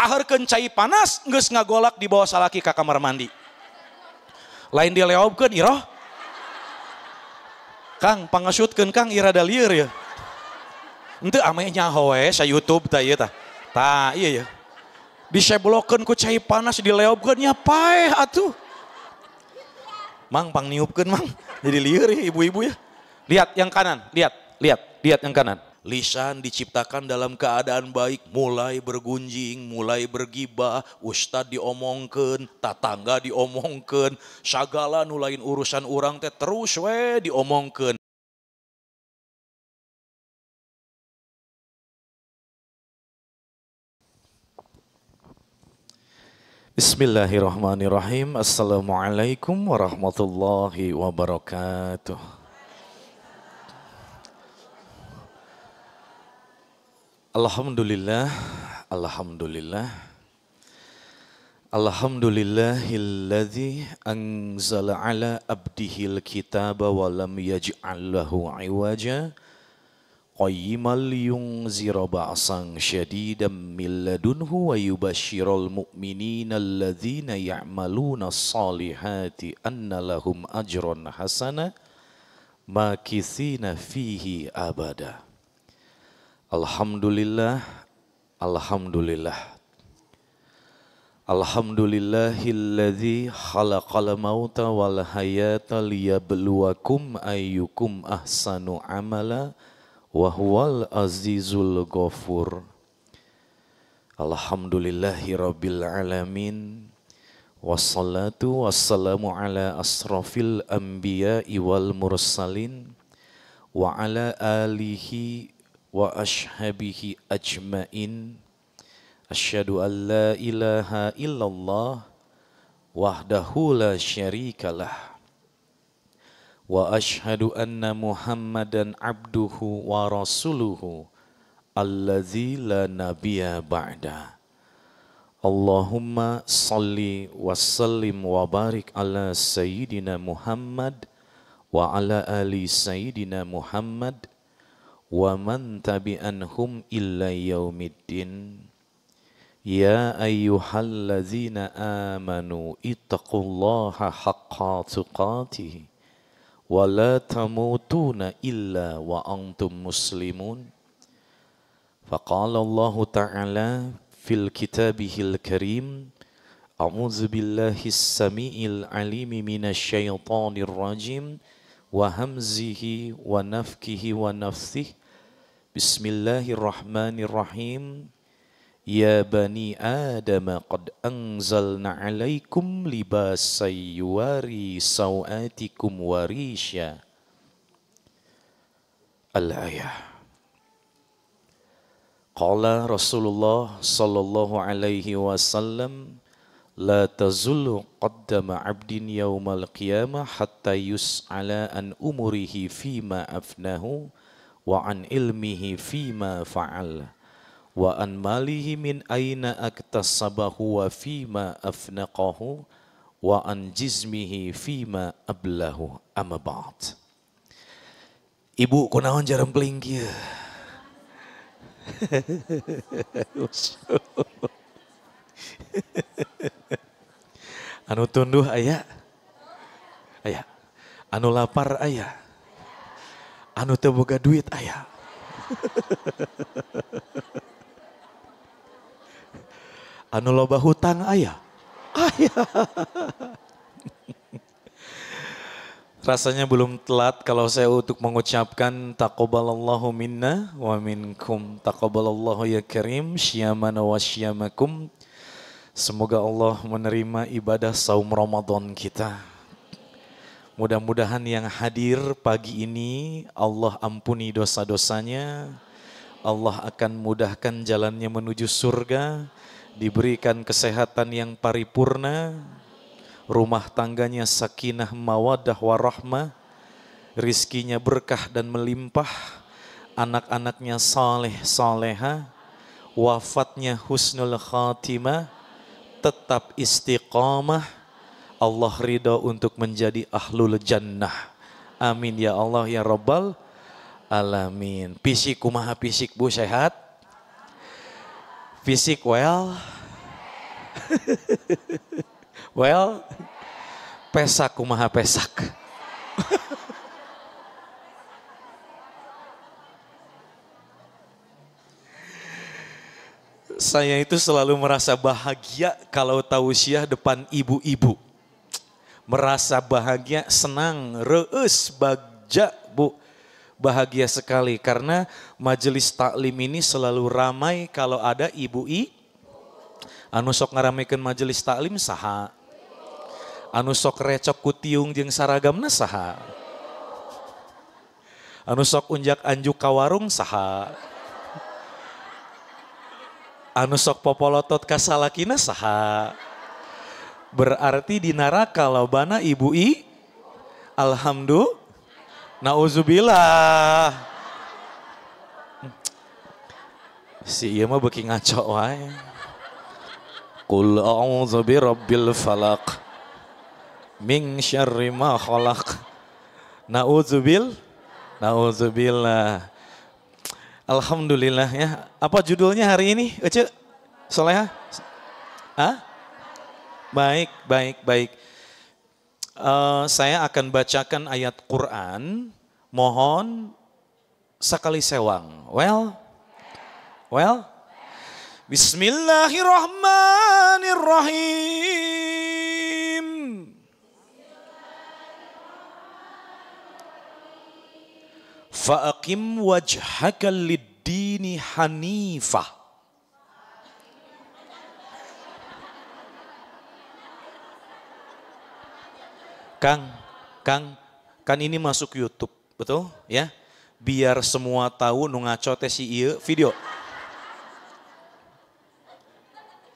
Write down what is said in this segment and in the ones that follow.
Taherkeun cai panas geus ngagolak dibawa salaki ka kamar mandi. Lain dileobkeun iroh. Kang pangasutkeun Kang ieu rada lieur ya. Henteu ame nyaho we sa YouTube tah ieu tah. Tah ieu ya. Diseblokeun ku cai panas dileobkeun nya paeh atuh. Mang pangniupkeun mang. Jadi lieur ya ibu-ibu ya. Lihat yang kanan, lihat, lihat, lihat yang kanan. Lisan diciptakan dalam keadaan baik, mulai bergunjing, mulai bergibah, ustad diomongkeun, tatangga diomongkeun, sagala nu lain urusan urang teh terus we diomongkeun. Bismillahirrahmanirrahim. Assalamualaikum warahmatullahi wabarakatuh. Alhamdulillah, alhamdulillah. Alhamdulillahilladzi anzala ala abdihil kitaba wa lam yaj'al lahu iwaja. Qayyiman liyunzira ba'san syadidan min ladunhu wa yubashshiral mu'minina alladzina ya'maluna shalihati anna lahum ajran hasana makithina fihi abada. Alhamdulillah, alhamdulillah. Alhamdulillahilladzi khalaqal mauta wal hayata liyabluwakum ayyukum ahsanu amala wa huwal azizul ghafur. Alhamdulillahi rabbil alamin. Wassalatu wassalamu ala asrafil anbiya'i wal mursalin wa ala alihi wa ashabihi ajmain. Asyhadu an la ilaha illallah wahdahu la syarikalah wa asyhadu anna Muhammadan abduhu wa rasuluhu allazi la nabiyya ba'da. Allahumma salli wa sallim wa barik ala sayyidina Muhammad wa ala ali sayyidina Muhammad wa man tabi'anhum illa yaumiddin. Ya ayyuhallazina amanu ittaqullaha haqqa tuqatih wa la tamutuna illa wa antum muslimun. Faqala Allahu ta'ala fil kitabihil karim, a'udzu billahis samiil alimi minasy syaithanir rajim wa hamzihi wa nafkihi wa nafthihi. Bismillahirrahmanirrahim. Ya bani Adam qad anzalna alaikum libasan yuwari sawatikum warisha. Al-ayah. Qala Rasulullah sallallahu alaihi wasallam, la tazulu qaddama abdin yaumal qiyamah hatta yus'ala an umurihi fima afnahu wa an ilmihi fima fa'al wa an malihi min aina aktasabahu wa fima afnaqahu wa an jismihi fima ablahu. Amma ba'd. Ibu kunaon jarempling kieu? Anu tunduh aya? Aya. Anu lapar aya? Anu teu boga duit aya? Anu loba hutang aya? Aya. Rasanya belum telat kalau saya untuk mengucapkan taqabbalallahu minna wa minkum, taqabbalallahu ya karim syamana wa syamakum. Semoga Allah menerima ibadah saum Ramadan kita. Mudah-mudahan yang hadir pagi ini Allah ampuni dosa-dosanya, Allah akan mudahkan jalannya menuju surga, diberikan kesehatan yang paripurna, rumah tangganya sakinah mawadah warahmah, rizkinya berkah dan melimpah, anak-anaknya saleh saleha, wafatnya husnul khatimah, tetap istiqamah, Allah ridho untuk menjadi ahlul jannah. Amin ya Allah ya Rabbal alamin. Fisik kumaha fisik bu, sehat? Fisik well? Well, pesak kumaha pesak. Saya itu selalu merasa bahagia kalau tausiah depan ibu-ibu. Merasa bahagia, senang, reus, bagja, Bu. Bahagia sekali karena majelis taklim ini selalu ramai kalau ada ibu-ibu. Anu sok ngaramekeun majelis taklim saha? Anu sok recok ku tiung jeung saragamna saha? Anu sok unjak anjuk ka warung saha? Anu sok popolotot ka salakina saha? Berarti di neraka lobana ibu i? Alhamdulillah. Nauzubillah. Si ieu mah beuki ngaco wae. Qul a'udzu birabbil falaq min syarri ma khalaq. Nauzubillah. Nauzubillah. Alhamdulillah ya. Apa judulnya hari ini, Ece? Soleha? Hah? Baik, baik, baik. Saya akan bacakan ayat Quran. Mohon sekali sewang. Well, well. Bismillahirrahmanirrahim. Fa'aqim wajhaka lid-dini hanifah. Kang, Kang, kan ini masuk YouTube, betul ya? Biar semua tahu nu ngaco teh si ieu video.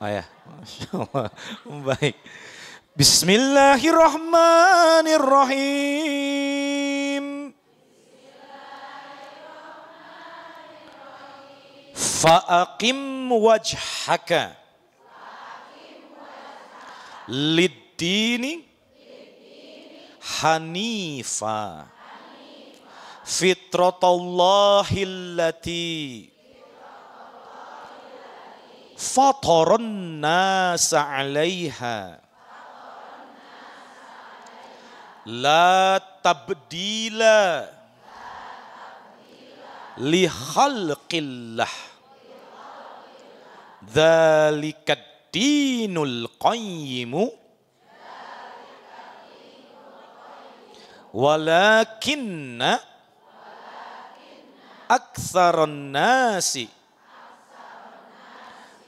Oh ya, Masya Allah. Baik. Bismillahirrahmanirrahim. Fa'aqim wajhaka lid-dini hanifa fitratallahi allati fataran nasa 'alaiha la tabdila li khalqillah dzalikad dinul qayyim walakinna aktsaran nasi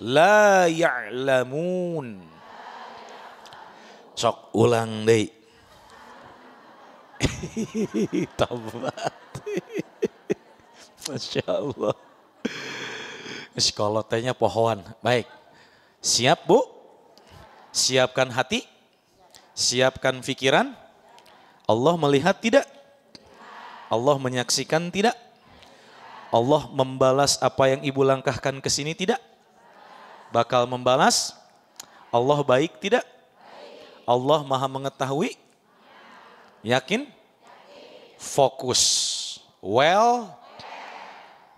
la ya'lamun. Sok ulang deui. Tabat. Masya Allah. Sekolah tehnya pohoan. Baik. Siap Bu? Siapkan hati? Siapkan pikiran? Allah melihat tidak? Allah menyaksikan tidak? Allah membalas apa yang ibu langkahkan ke sini tidak? Bakal membalas? Allah baik tidak? Allah maha mengetahui? Yakin? Fokus. Well,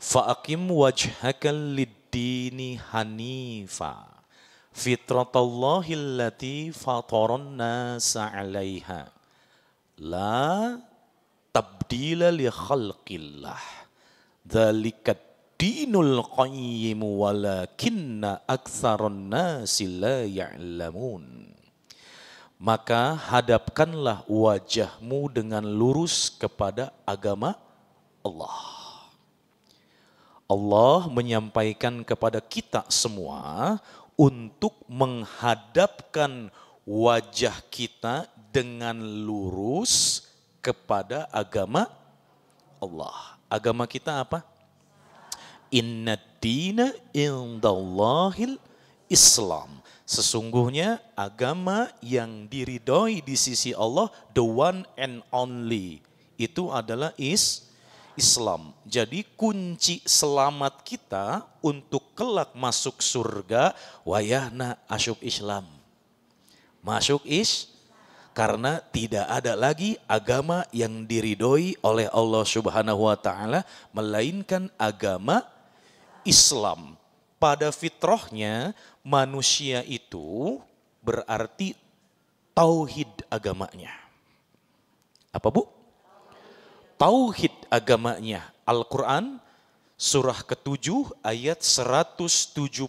fa'aqim wajhaka lid-dini hanifa fitratallahi allati fataran nasa 'alaiha la tabdila li khalqillah dzalikad dinul qayyim walakinna aktsaran nasi la ya'lamun. Maka hadapkanlah wajahmu dengan lurus kepada agama Allah. Allah menyampaikan kepada kita semua untuk menghadapkan wajah kita dengan lurus kepada agama Allah. Agama kita apa? Inna dina indallahil Islam. Sesungguhnya agama yang diridhoi di sisi Allah, the one and only, itu adalah Islam. Jadi kunci selamat kita untuk kelak masuk surga, wayahna asyuk Islam. Masuk karena tidak ada lagi agama yang diridhoi oleh Allah Subhanahu wa taala melainkan agama Islam. Pada fitrahnya Manusia itu berarti tauhid agamanya. Apa Bu? Tauhid agamanya. Al-Quran surah ke-7 ayat 172.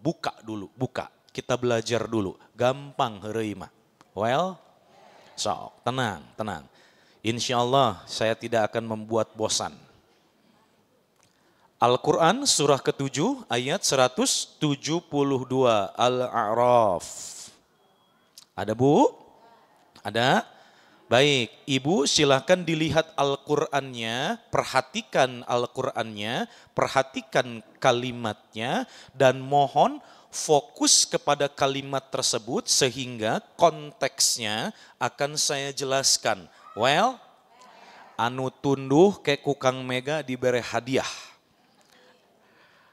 Buka dulu, buka. Kita belajar dulu. Gampang heureuy mah. Well, sok, tenang, tenang. Insya Allah saya tidak akan membuat bosan. Al-Quran surah ke-7 ayat 172 Al-A'raf. Ada Bu? Ada? Baik, Ibu silahkan dilihat Al-Qur'annya, perhatikan Al-Qur'annya, perhatikan kalimatnya, dan mohon fokus kepada kalimat tersebut sehingga konteksnya akan saya jelaskan. Well, anu tunduh ke ku Kang Mega dibere hadiah.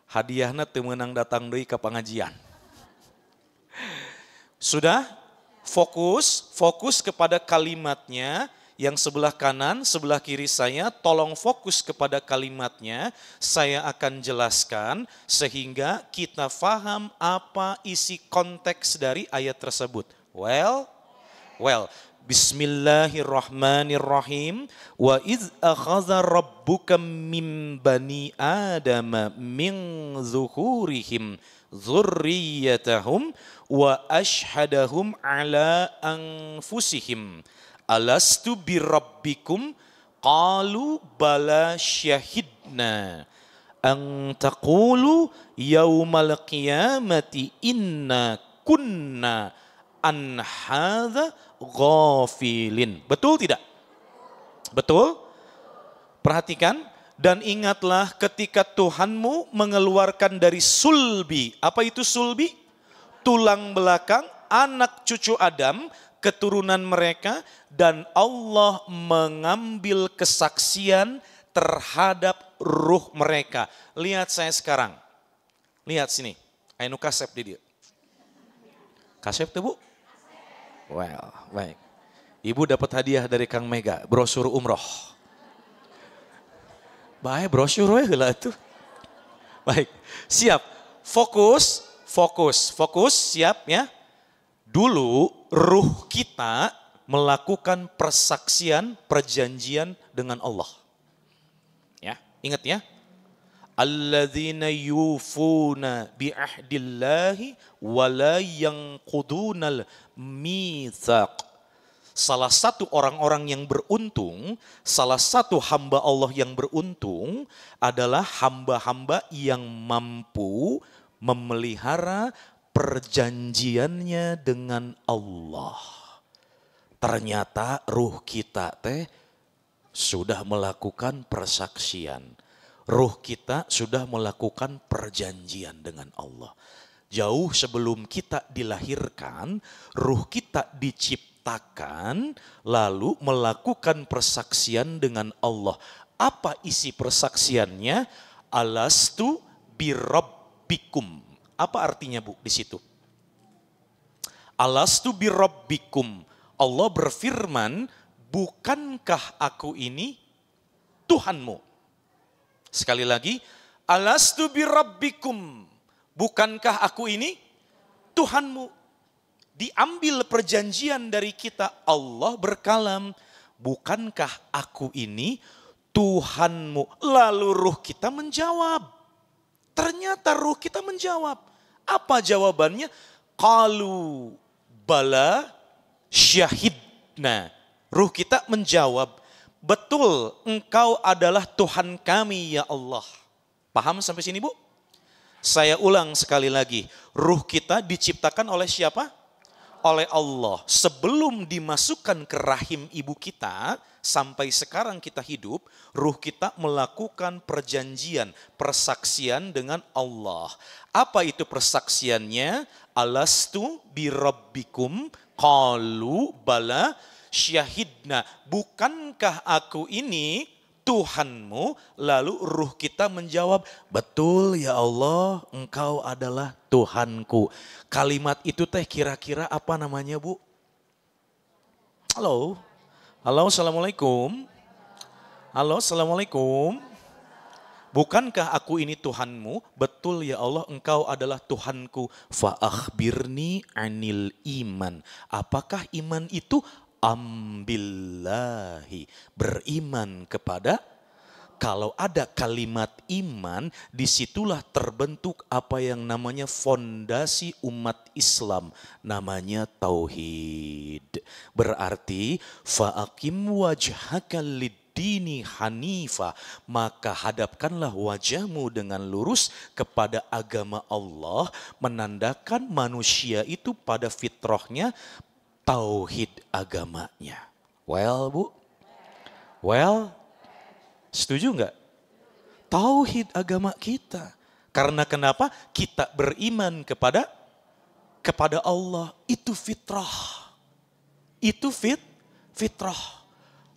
Hadiahna teu meunang datang deui ka pengajian. Sudah? Fokus, fokus kepada kalimatnya. Yang sebelah kanan, sebelah kiri saya, tolong fokus kepada kalimatnya. Saya akan jelaskan sehingga kita faham apa isi konteks dari ayat tersebut. Well, Bismillahirrahmanirrahim. Wa iz akhadha rabbuka min bani adama min zuhurihim dzurriyyatahum wa ashhadahum ala anfusihim alastu birabbikum qalu bala syahidna an taqulu yaumal qiyamati inna kunna an hadza ghafilin. Betul tidak? Betul? Perhatikan. Dan ingatlah ketika Tuhanmu mengeluarkan dari sulbi. Apa itu sulbi? Tulang belakang anak cucu Adam, keturunan mereka, dan Allah mengambil kesaksian terhadap ruh mereka. Lihat saya sekarang. Lihat sini. Anu kasep di dia. Kasep tuh Bu? Well, baik. Ibu dapat hadiah dari Kang Mega, brosur umroh. Baik, brosur we heula atuh. Baik, siap. Fokus, fokus, fokus, siap ya. Dulu ruh kita melakukan persaksian, perjanjian dengan Allah. Ya, ingat ya. Alladzina yufuna bi'ahdillahi wa la yanqudunal mitsaq. Salah satu orang-orang yang beruntung, salah satu hamba Allah yang beruntung adalah hamba-hamba yang mampu memelihara perjanjiannya dengan Allah. Ternyata ruh kita teh sudah melakukan persaksian. Ruh kita sudah melakukan perjanjian dengan Allah. Jauh sebelum kita dilahirkan, ruh kita diciptakan lalu melakukan persaksian dengan Allah. Apa isi persaksiannya? Alastu birabbikum. Apa artinya Bu di situ? Alastu birabbikum. Allah berfirman, bukankah aku ini Tuhanmu? Sekali lagi, alastu birabbikum. Bukankah aku ini Tuhanmu? Diambil perjanjian dari kita, Allah berkalam, bukankah aku ini Tuhanmu? Lalu ruh kita menjawab. Ternyata ruh kita menjawab. Apa jawabannya? Qalu bala syahidna. Ruh kita menjawab, betul engkau adalah Tuhan kami ya Allah. Paham sampai sini Bu? Saya ulang sekali lagi, ruh kita diciptakan oleh siapa? Oleh Allah. Sebelum dimasukkan ke rahim ibu kita, sampai sekarang kita hidup, ruh kita melakukan perjanjian, persaksian dengan Allah. Apa itu persaksiannya? Alastu birabbikum qalu bala syahidna. Bukankah aku ini Tuhanmu? Lalu ruh kita menjawab, betul ya Allah, engkau adalah Tuhanku. Kalimat itu teh kira-kira apa namanya Bu? Halo, halo, assalamualaikum. Halo, assalamualaikum. Bukankah aku ini Tuhanmu? Betul ya Allah, engkau adalah Tuhanku. Fa'akhbirni anil iman. Apakah iman itu? Ambillahi. Beriman kepada. Kalau ada kalimat iman, disitulah terbentuk apa yang namanya fondasi umat Islam. Namanya tauhid. Berarti fa'aqim wajhaka lid-dini hanifa. Maka hadapkanlah wajahmu dengan lurus kepada agama Allah. Menandakan manusia itu pada fitrahnya tauhid agamanya. Well Bu? Well? Setuju enggak? Tauhid agama kita. Karena kenapa? Kita beriman kepada Allah. Itu fitrah. Itu fitrah.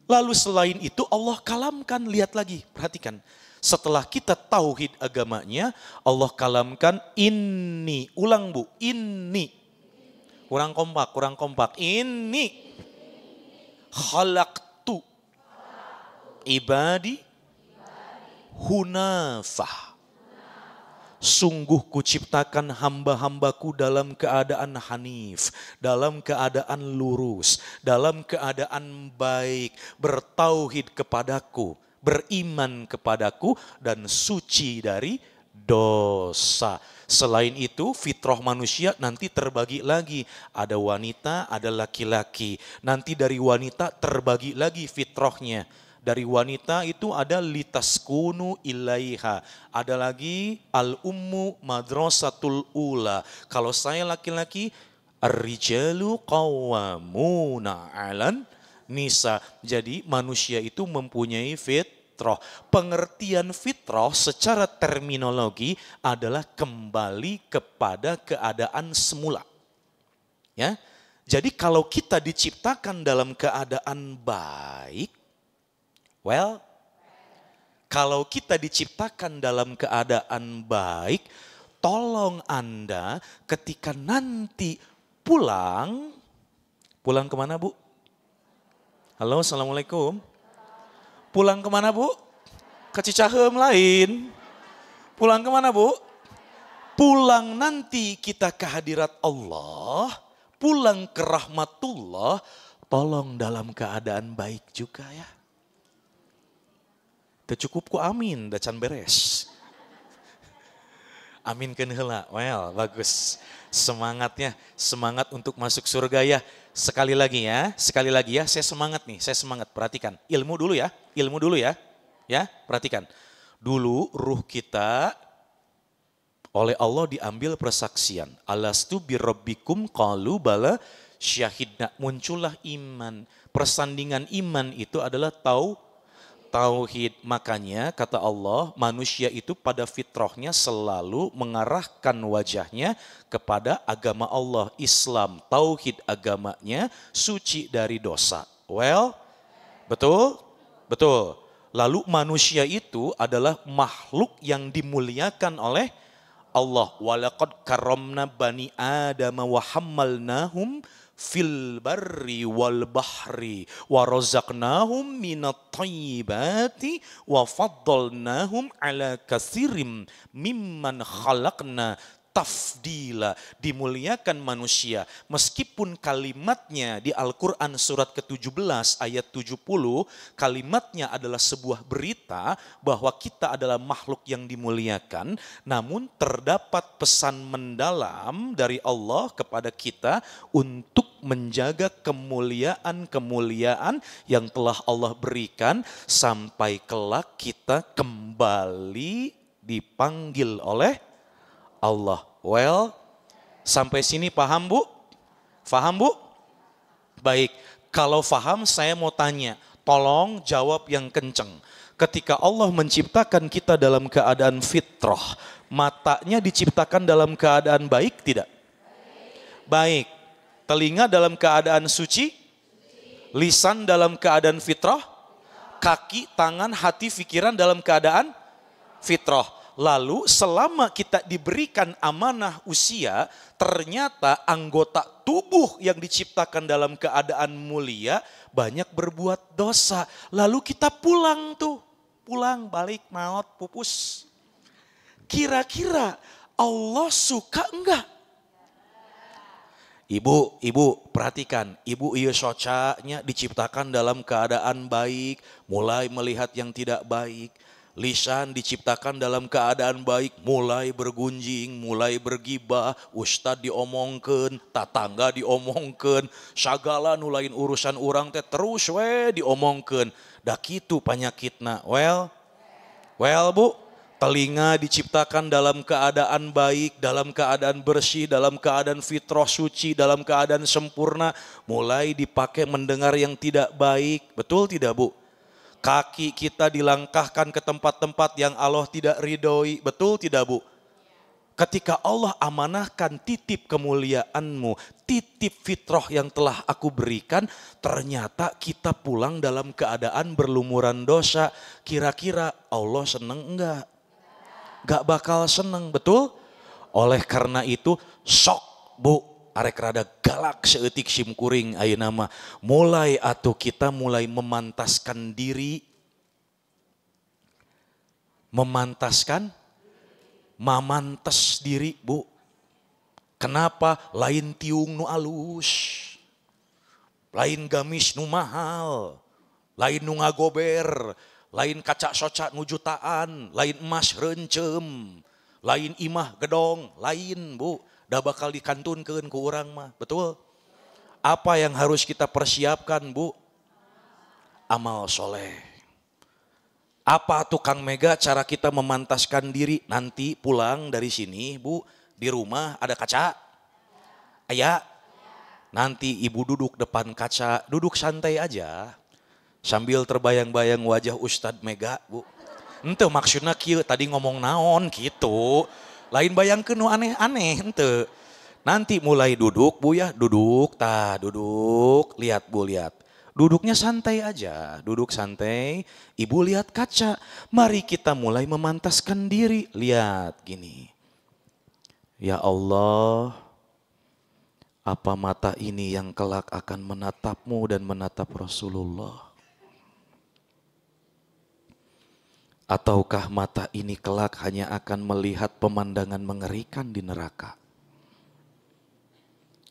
Lalu selain itu Allah kalamkan. Lihat lagi, perhatikan. Setelah kita tauhid agamanya, Allah kalamkan ini. Ulang Bu, ini. Kurang kompak, kurang kompak. Ini. Khalaqtu ibadi hunafah. Sungguh kuciptakan hamba-hambaku dalam keadaan hanif, dalam keadaan lurus, dalam keadaan baik, bertauhid kepadaku, beriman kepadaku, dan suci dari dosa. Selain itu fitrah manusia nanti terbagi lagi. Ada wanita, ada laki-laki. Nanti dari wanita terbagi lagi fitrahnya. Dari wanita itu ada litaskunu ilaiha. Ada lagi al-ummu madrasatul ula. Kalau saya laki-laki, ar-rijalu qawwamuna 'alan nisa. Jadi manusia itu mempunyai fitrah. Pengertian fitrah secara terminologi adalah kembali kepada keadaan semula. Ya. Jadi kalau kita diciptakan dalam keadaan baik, well, kalau kita diciptakan dalam keadaan baik, tolong Anda ketika nanti pulang, pulang kemana Bu? Halo, Assalamualaikum. Pulang kemana Bu? Ke Cicaheum lain. Pulang kemana Bu? Pulang nanti kita ke hadirat Allah, pulang ke rahmatullah, tolong dalam keadaan baik juga ya. Cukup ku amin, da can beres. Amin keun heula. Well, bagus. Semangatnya, semangat untuk masuk surga ya. Sekali lagi ya, saya semangat nih, saya semangat. Perhatikan, ilmu dulu ya, ilmu dulu ya. Ya, perhatikan. Dulu ruh kita oleh Allah diambil persaksian. Alastu birabbikum qalu bala syahidna. Muncullah iman. Persandingan iman itu adalah tauhid. Makanya kata Allah, manusia itu pada fitrahnya selalu mengarahkan wajahnya kepada agama Allah, Islam, tauhid agamanya, suci dari dosa. Well, betul? Betul. Lalu manusia itu adalah makhluk yang dimuliakan oleh Allah. Walaqad karramna bani Adam wa hammalnahum fil barri wal bahri wa razaqnahum minat thayyibati wa faddalnahum ala katsirim mimman khalaqna tafdila. Dimuliakan manusia meskipun kalimatnya di Al-Quran surat ke-17 ayat 70, kalimatnya adalah sebuah berita bahwa kita adalah makhluk yang dimuliakan, namun terdapat pesan mendalam dari Allah kepada kita untuk menjaga kemuliaan-kemuliaan yang telah Allah berikan sampai kelak kita kembali dipanggil oleh Allah. Well, sampai sini paham Bu? Faham Bu? Baik, kalau faham saya mau tanya, tolong jawab yang kenceng. Ketika Allah menciptakan kita dalam keadaan fitrah, matanya diciptakan dalam keadaan baik tidak? Baik. Telinga dalam keadaan suci? Lisan dalam keadaan fitrah? Kaki, tangan, hati, pikiran dalam keadaan fitrah. Lalu selama kita diberikan amanah usia, ternyata anggota tubuh yang diciptakan dalam keadaan mulia banyak berbuat dosa. Lalu kita pulang tuh, Pulang balik maot pupus. Kira-kira Allah suka enggak? Ibu, ibu perhatikan, ibu ieu socanya diciptakan dalam keadaan baik, mulai melihat yang tidak baik. Lisan diciptakan dalam keadaan baik, mulai bergunjing, mulai bergibah, ustad diomongkeun, tatangga diomongkeun, sagala nu lain urusan urang teh terus we diomongkeun. Da kitu panyakitna. Well Bu, telinga diciptakan dalam keadaan baik, dalam keadaan bersih, dalam keadaan fitrah suci, dalam keadaan sempurna, mulai dipakai mendengar yang tidak baik. Betul tidak Bu? Kaki kita dilangkahkan ke tempat-tempat yang Allah tidak ridhoi. Betul tidak Bu? Ketika Allah amanahkan titip kemuliaanmu, titip fitrah yang telah aku berikan, ternyata kita pulang dalam keadaan berlumuran dosa. Kira-kira Allah seneng enggak? Gak bakal seneng, betul? Oleh karena itu sok Bu, arek rada galak seeutik simkuring ayeuna mah. Mulai atuh kita mulai memantaskan diri. Memantaskan, mamantes diri Bu. Kenapa? Lain tiung nu alus, lain gamis nu mahal, lain nu ngagober, lain kaca soca nu jutaan, lain emas reuncem, lain imah gedong, lain Bu. Dah bakal dikantunkeun ku urang mah, betul? Apa yang harus kita persiapkan Bu? Amal soleh. Apa tukang mega cara kita memantaskan diri? Nanti pulang dari sini Bu, di rumah ada kaca? Aya? Nanti ibu duduk depan kaca, duduk santai aja. Sambil terbayang-bayang wajah Ustadz Mega Bu. Ente maksudnya kieu tadi ngomong naon gitu. Lain bayangkeun nu aneh-aneh ente. Nanti mulai duduk Bu ya, duduk, tah duduk, lihat Bu lihat. Duduknya santai aja, duduk santai, ibu lihat kaca. Mari kita mulai memantaskan diri, lihat gini. Ya Allah, apa mata ini yang kelak akan menatapmu dan menatap Rasulullah? Ataukah mata ini kelak hanya akan melihat pemandangan mengerikan di neraka?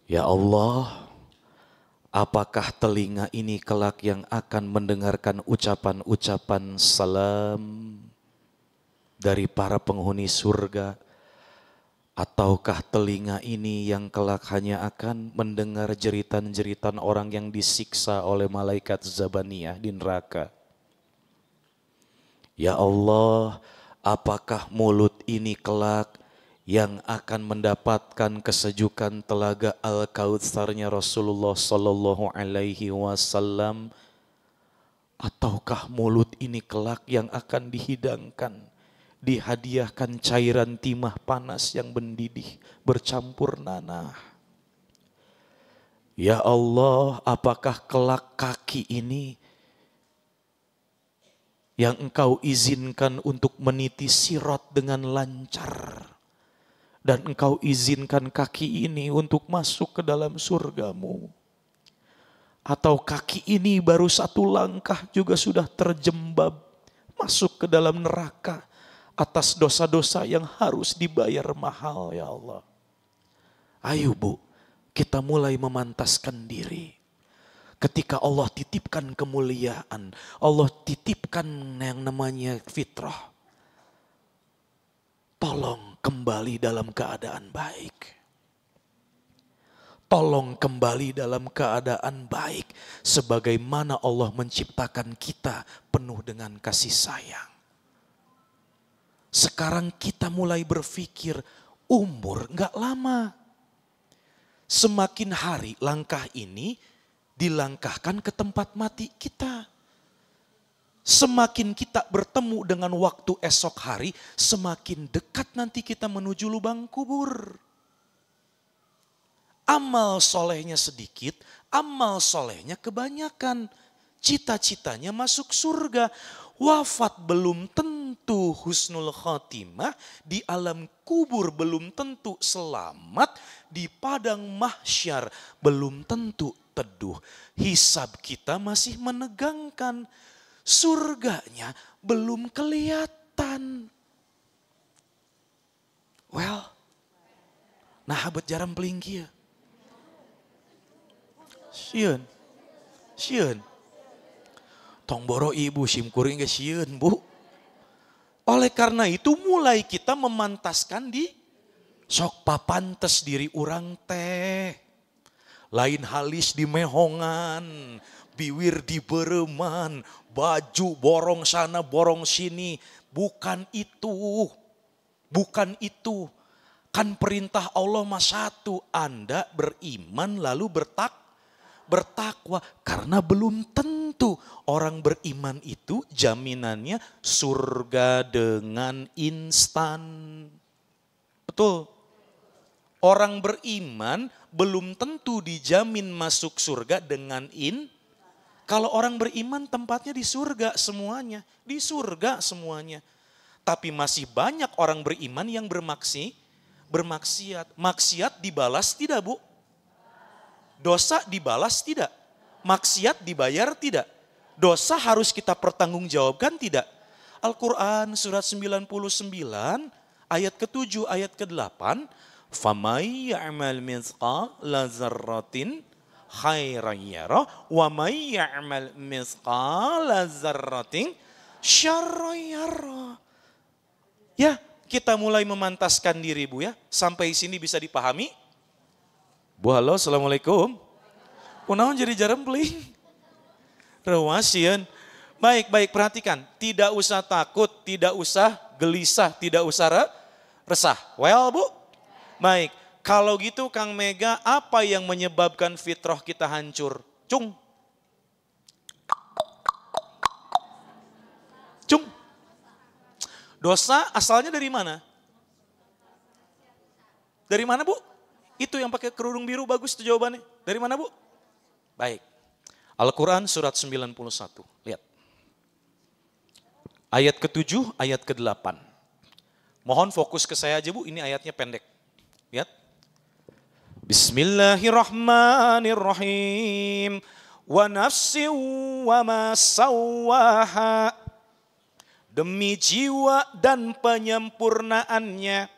Ya Allah, apakah telinga ini kelak yang akan mendengarkan ucapan-ucapan salam dari para penghuni surga? Ataukah telinga ini yang kelak hanya akan mendengar jeritan-jeritan orang yang disiksa oleh malaikat Zabaniyah di neraka? Ya Allah, apakah mulut ini kelak yang akan mendapatkan kesejukan telaga Al-Kautsarnya Rasulullah Sallallahu Alaihi Wasallam? Ataukah mulut ini kelak yang akan dihidangkan, dihadiahkan cairan timah panas yang mendidih bercampur nanah? Ya Allah, apakah kelak kaki ini yang Engkau izinkan untuk meniti sirat dengan lancar, dan Engkau izinkan kaki ini untuk masuk ke dalam surgamu? Atau kaki ini baru satu langkah juga sudah terjembab masuk ke dalam neraka atas dosa-dosa yang harus dibayar mahal ya Allah. Ayo Bu, kita mulai memantaskan diri. Ketika Allah titipkan kemuliaan, Allah titipkan yang namanya fitrah. Tolong kembali dalam keadaan baik. Tolong kembali dalam keadaan baik. Sebagaimana Allah menciptakan kita penuh dengan kasih sayang. Sekarang kita mulai berpikir umur gak lama. Semakin hari langkah ini dilangkahkan ke tempat mati kita. Semakin kita bertemu dengan waktu esok hari, semakin dekat nanti kita menuju lubang kubur. Amal solehnya sedikit, amal solehnya kebanyakan. Cita-citanya masuk surga. Wafat belum tentu husnul khatimah, di alam kubur belum tentu selamat, di padang mahsyar belum tentu teduh. Hisab kita masih menegangkan. Surganya belum kelihatan. Well, nah bet jarempling kieu. Sieun. Sieun. Tong boro ibu simkuring ge sieun, Bu. Oleh karena itu mulai kita memantaskan di sok papantes diri urang teh. Lain halis di mehongan, biwir di bereman, baju borong sana borong sini. Bukan itu, bukan itu. Kan perintah Allah mah satu, Anda beriman lalu bertakwa. Karena belum tentu orang beriman itu jaminannya surga dengan instan. Betul. Orang beriman belum tentu dijamin masuk surga dengan in. Kalau orang beriman tempatnya di surga semuanya. Di surga semuanya. Tapi masih banyak orang beriman yang bermaksiat. Maksiat dibalas tidak, Bu? Dosa dibalas tidak? Maksiat dibayar tidak? Dosa harus kita pertanggungjawabkan tidak? Al-Quran surat 99 ayat ke-7 ayat ke-8. Famay ya'mal mithqala dzarratin khairan yarah wa may ya'mal mithqala dzarratin syarran yarah. Ya, kita mulai memantaskan diri, Bu ya. Sampai sini bisa dipahami? Bu, halo, assalamualaikum. Kunaon jadi jarempling? Reuasieun. Baik, baik, perhatikan. Tidak usah takut, tidak usah gelisah, tidak usah resah. Well, Bu. Baik, kalau gitu Kang Mega, apa yang menyebabkan fitrah kita hancur? Cung. Cung. Dosa asalnya dari mana? Dari mana, Bu? Itu yang pakai kerudung biru bagus itu jawabannya. Dari mana, Bu? Baik. Al-Quran surat 91. Lihat. Ayat ke-7, ayat ke-8. Mohon fokus ke saya aja, Bu, ini ayatnya pendek. Lihat. Bismillahirrahmanirrahim. Wa nafsin wa ma sawwaha. Demi jiwa dan penyempurnaannya.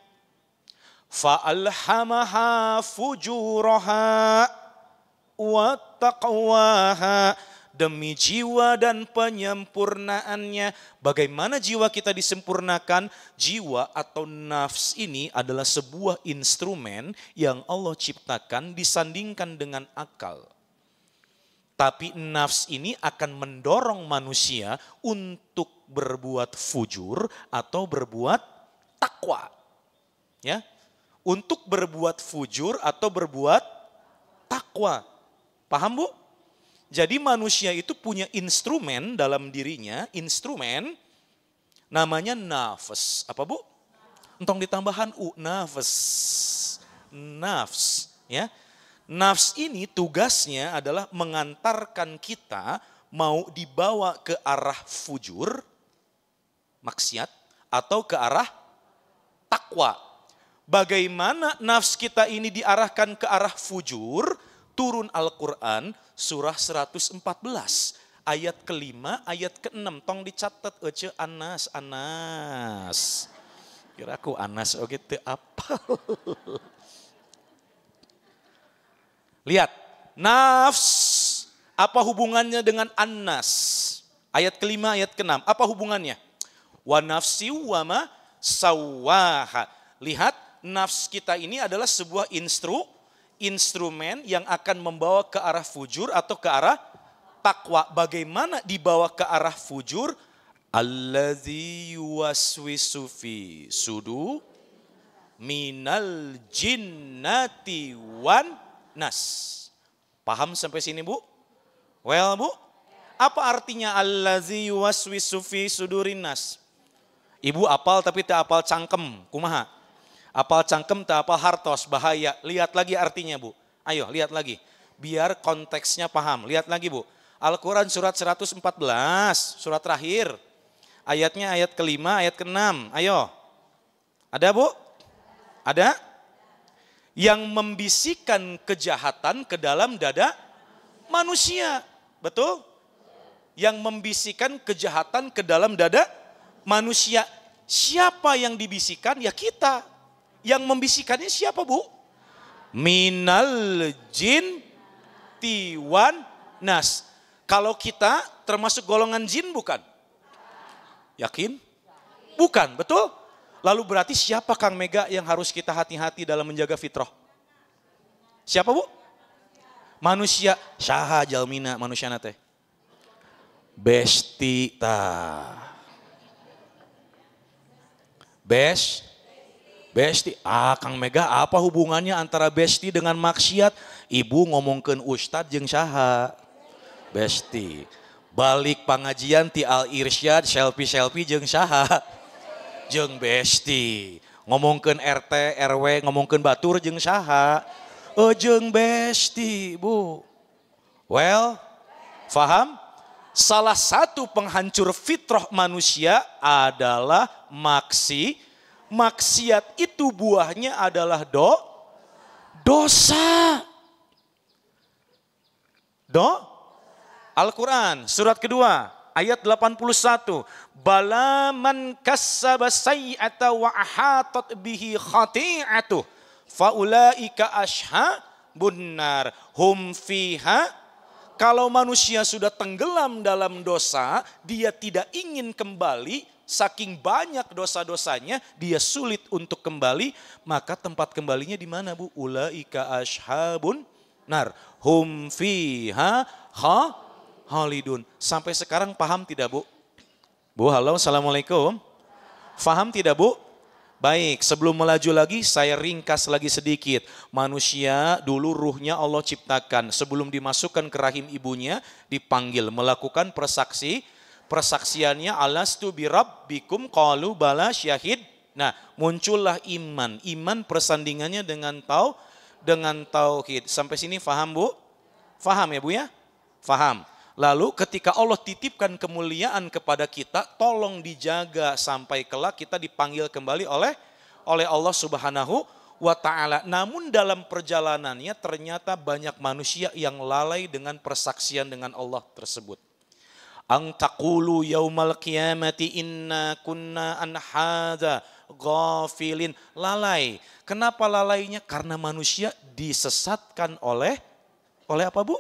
Fa'alhamaha fujuraha wa taqwaha. Demi jiwa dan penyempurnaannya. Bagaimana jiwa kita disempurnakan? Jiwa atau nafs ini adalah sebuah instrumen yang Allah ciptakan disandingkan dengan akal. Tapi nafs ini akan mendorong manusia untuk berbuat fujur atau berbuat takwa. Ya. Untuk berbuat fujur atau berbuat takwa. Paham, Bu? Jadi manusia itu punya instrumen dalam dirinya, instrumen namanya nafs. Apa, Bu? Entong ditambahan u, nafs. Nafs, ya. Nafs ini tugasnya adalah mengantarkan kita mau dibawa ke arah fujur, maksiat, atau ke arah takwa. Bagaimana nafs kita ini diarahkan ke arah fujur? Turun Al-Quran surah 114 ayat ke-5, ayat ke-6. Tong dicatat ece Anas, Anas. Kira aku Anas oke teu apal. Lihat, nafs apa hubungannya dengan Anas? Ayat ke-5, ayat ke-6. Apa hubungannya? Wa nafsi wa ma sawaha. Lihat, nafs kita ini adalah sebuah instrumen yang akan membawa ke arah fujur atau ke arah takwa. Bagaimana dibawa ke arah fujur? Allazi yuwaswisu fi sudu minal jinnati wan nas. Paham sampai sini, Bu? Well, Bu? Apa artinya allazi yuwaswisu fi sudurin nas? Ibu apal tapi tak apal cangkem, kumaha? Apal cangkem tak apal hartos, bahaya. Lihat lagi artinya, Bu. Ayo, lihat lagi. Biar konteksnya paham. Lihat lagi, Bu. Al-Quran surat 114, surat terakhir. Ayatnya ayat ke-5, ayat ke-6. Ayo. Ada, Bu? Ada? Yang membisikkan kejahatan ke dalam dada manusia. Betul? yang membisikkan kejahatan ke dalam dada manusia. Siapa yang dibisikkan? Ya kita. Yang membisikannya siapa, Bu? Minal jin tiwan nas. Kalau kita termasuk golongan jin bukan? Yakin? Bukan, betul? Lalu berarti siapa Kang Mega yang harus kita hati-hati dalam menjaga fitrah? Siapa, Bu? Manusia. Saha jalmina manusia nate? Besti ta. Besti. Ah, Kang Mega apa hubungannya antara besti dengan maksiat? Ibu ngomongkeun ustad jeung saha? Besti. Balik pengajian ti Al Irsyad selfie-selfie jeung saha? Jeung besti. Ngomongkeun RT, RW, ngomongkeun batur jeung saha? Jeung besti, Bu. Well, faham? Salah satu penghancur fitrah manusia adalah maksiat itu buahnya adalah dosa. Al-Quran surat kedua ayat 81. Bala man kassaba sayyi'ata wa ahatat bihi khati'atuh faulaika ashabun nar hum fiha. Kalau manusia sudah tenggelam dalam dosa, dia tidak ingin kembali, saking banyak dosa-dosanya, dia sulit untuk kembali, maka tempat kembalinya di mana, Bu? Ulaika ashabun nar hum fiha khalidun. Sampai sekarang paham tidak, Bu? Bu, halo, assalamualaikum. Faham tidak, Bu? Baik, sebelum melaju lagi saya ringkas lagi sedikit. Manusia dulu ruhnya Allah ciptakan. Sebelum dimasukkan ke rahim ibunya dipanggil melakukan persaksiannya alastu birabbikum qalu bala syahid. Nah, muncullah iman. Iman persandingannya dengan tauhid. Sampai sini faham, Bu? Faham ya, Bu ya? Faham. Lalu ketika Allah titipkan kemuliaan kepada kita, tolong dijaga sampai kelak kita dipanggil kembali oleh Allah Subhanahu wa ta'ala. Namun dalam perjalanannya ternyata banyak manusia yang lalai dengan persaksian dengan Allah tersebut. Ang taqulu yaumal qiyamati inna kunna an hadza ghafilin. Lalai. Kenapa lalainya? Karena manusia disesatkan oleh apa, Bu?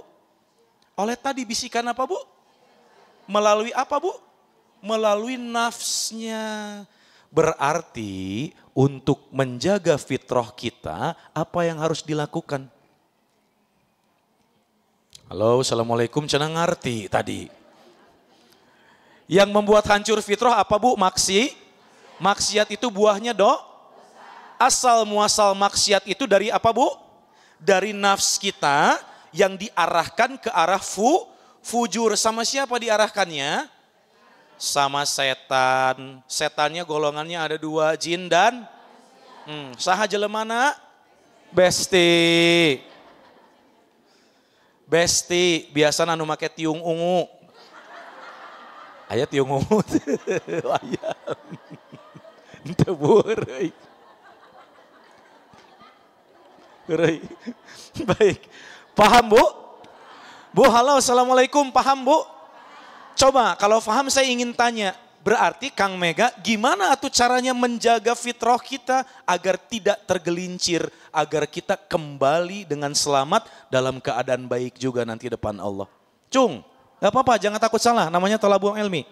Oleh tadi bisikan apa, Bu? Melalui apa, Bu? Melalui nafsnya. Berarti untuk menjaga fitrah kita, apa yang harus dilakukan? Halo, assalamualaikum, cenah ngerti tadi. Yang membuat hancur fitrah apa, Bu? Maksiat itu buahnya Asal muasal maksiat itu dari apa, Bu? Dari nafs kita yang diarahkan ke arah fujur. Sama siapa diarahkannya? Sama setan. Setannya golongannya ada dua, jin dan saha jelemana? Besti. Besti, biasa anu make tiung ungu. Aya tiung ungu. Aya. Teu beureui. Baik. Paham, Bu? Bu, halo, assalamualaikum, paham, Bu? Coba kalau paham saya ingin tanya, berarti Kang Mega gimana atuh caranya menjaga fitrah kita agar tidak tergelincir, agar kita kembali dengan selamat dalam keadaan baik juga nanti depan Allah. Cung, gak apa-apa, jangan takut salah, namanya thalabul ilmi.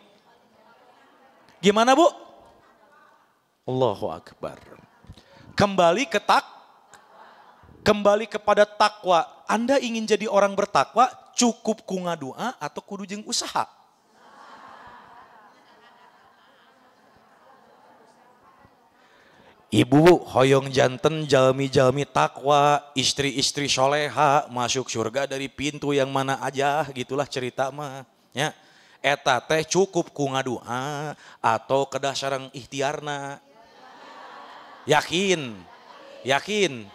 Gimana, Bu? Allahu Akbar. Kembali kepada takwa. Anda ingin jadi orang bertakwa, cukup ku ngadua atau kudu jeung usaha? Ibu hoyong janten jalmi-jalmi takwa, istri-istri soleha masuk surga dari pintu yang mana aja, gitulah cerita mah. Ya, eta teh cukup ku ngadua atau kedah sareng ikhtiarna. Yakin, yakin.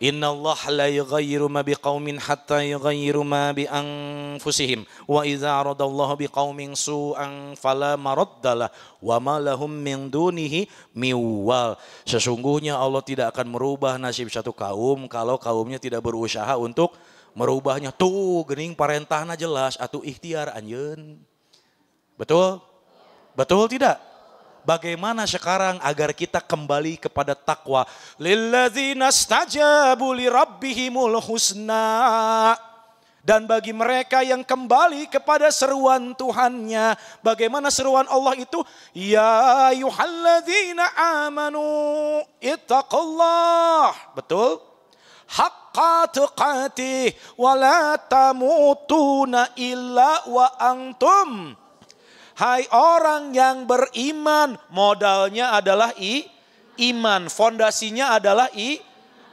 Inna Allah la yughayyiru ma biqaumin hatta yughayyiru ma bi anfusihim wa idza aradallahu biqaumin su'an fala maraddalah wa ma lahum min dunihi miwal. Sesungguhnya Allah tidak akan merubah nasib satu kaum kalau kaumnya tidak berusaha untuk merubahnya. Tuh gening parentahna jelas atuh ikhtiar anjeun. Betul? Betul tidak? Bagaimana sekarang agar kita kembali kepada takwa? Lilladzina stajabu li rabbihimul husna. Dan bagi mereka yang kembali kepada seruan Tuhannya. Bagaimana seruan Allah itu? Ya ayyuhalladzina amanu ittaqullah. Betul? Haqqa tuqatih wa la tamutuna illa wa antum. Hai orang yang beriman, modalnya adalah iman, fondasinya adalah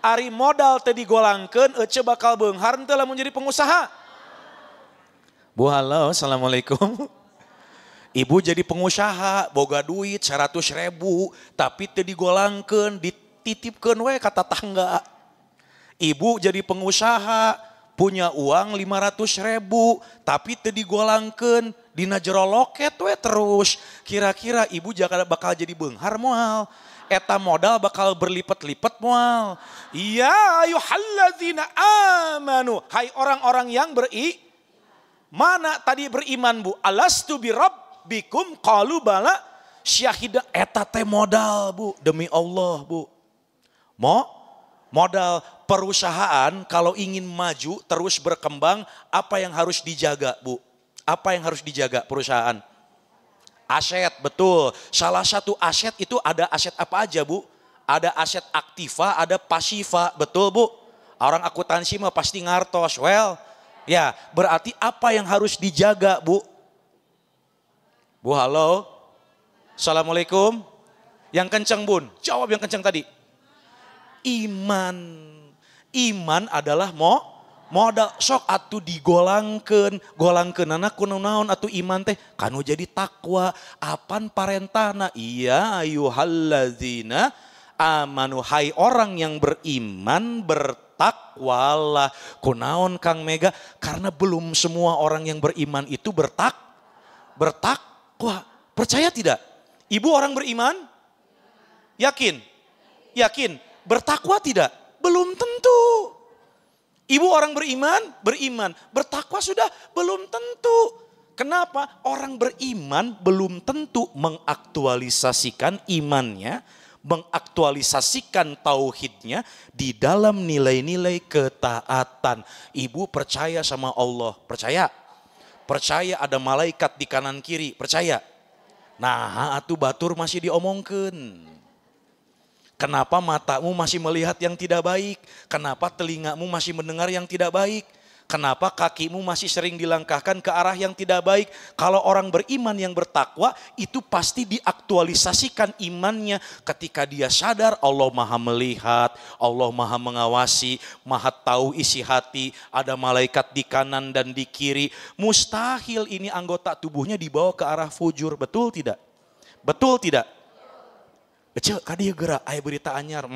ari modal teh digolangkeun ece bakal beunghar henteu lamun jadi pengusaha. Bu halo, assalamualaikum. Ibu jadi pengusaha, boga duit 100.000, tapi teu digolangkeun, dititipkeun we ka tatangga. Ibu jadi pengusaha, punya uang 500.000, tapi teu digolangkeun, dina jero loket we terus. Kira-kira ibu bakal jadi beunghar moal? Eta modal bakal berlipat-lipat moal? Ya ayyuhalladzina amanu, hai orang-orang yang mana tadi beriman bu? Alastu birabbikum qalu bala syahida. Eta teh modal bu, demi Allah bu. Modal perusahaan kalau ingin maju terus berkembang, apa yang harus dijaga bu? Apa yang harus dijaga perusahaan? Aset, betul. Salah satu aset itu ada aset apa aja bu? Ada aset aktiva, ada pasiva, betul bu? Orang akuntansi mah pasti ngartos, well. Ya, berarti apa yang harus dijaga bu? Bu halo, assalamualaikum. Yang kenceng bun, jawab yang kenceng tadi. Iman. Iman adalah modal. Sok atuh digolangkeun, golangkeunana ku naon atuh iman teh kanu jadi takwa. Apan parentahna? Ya ayyuhalladzina amanu, hai orang yang beriman bertakwalah. Kunaon Kang Mega? Karena belum semua orang yang beriman itu bertakwa. Percaya tidak? Ibu orang beriman? Yakin? Yakin? Bertakwa tidak? Belum tentu. Ibu orang beriman? Beriman. Bertakwa sudah? Belum tentu. Kenapa? Orang beriman belum tentu mengaktualisasikan imannya, mengaktualisasikan tauhidnya di dalam nilai-nilai ketaatan. Ibu percaya sama Allah, percaya? Percaya ada malaikat di kanan kiri, percaya? Nah, atuh batur masih diomongkeun. Kenapa matamu masih melihat yang tidak baik? Kenapa telingamu masih mendengar yang tidak baik? Kenapa kakimu masih sering dilangkahkan ke arah yang tidak baik? Kalau orang beriman yang bertakwa, itu pasti diaktualisasikan imannya ketika dia sadar Allah maha melihat, Allah maha mengawasi, maha tahu isi hati, ada malaikat di kanan dan di kiri. Mustahil ini anggota tubuhnya dibawa ke arah fujur, betul tidak? Betul tidak? Ece, kadieu geura aya berita anyar.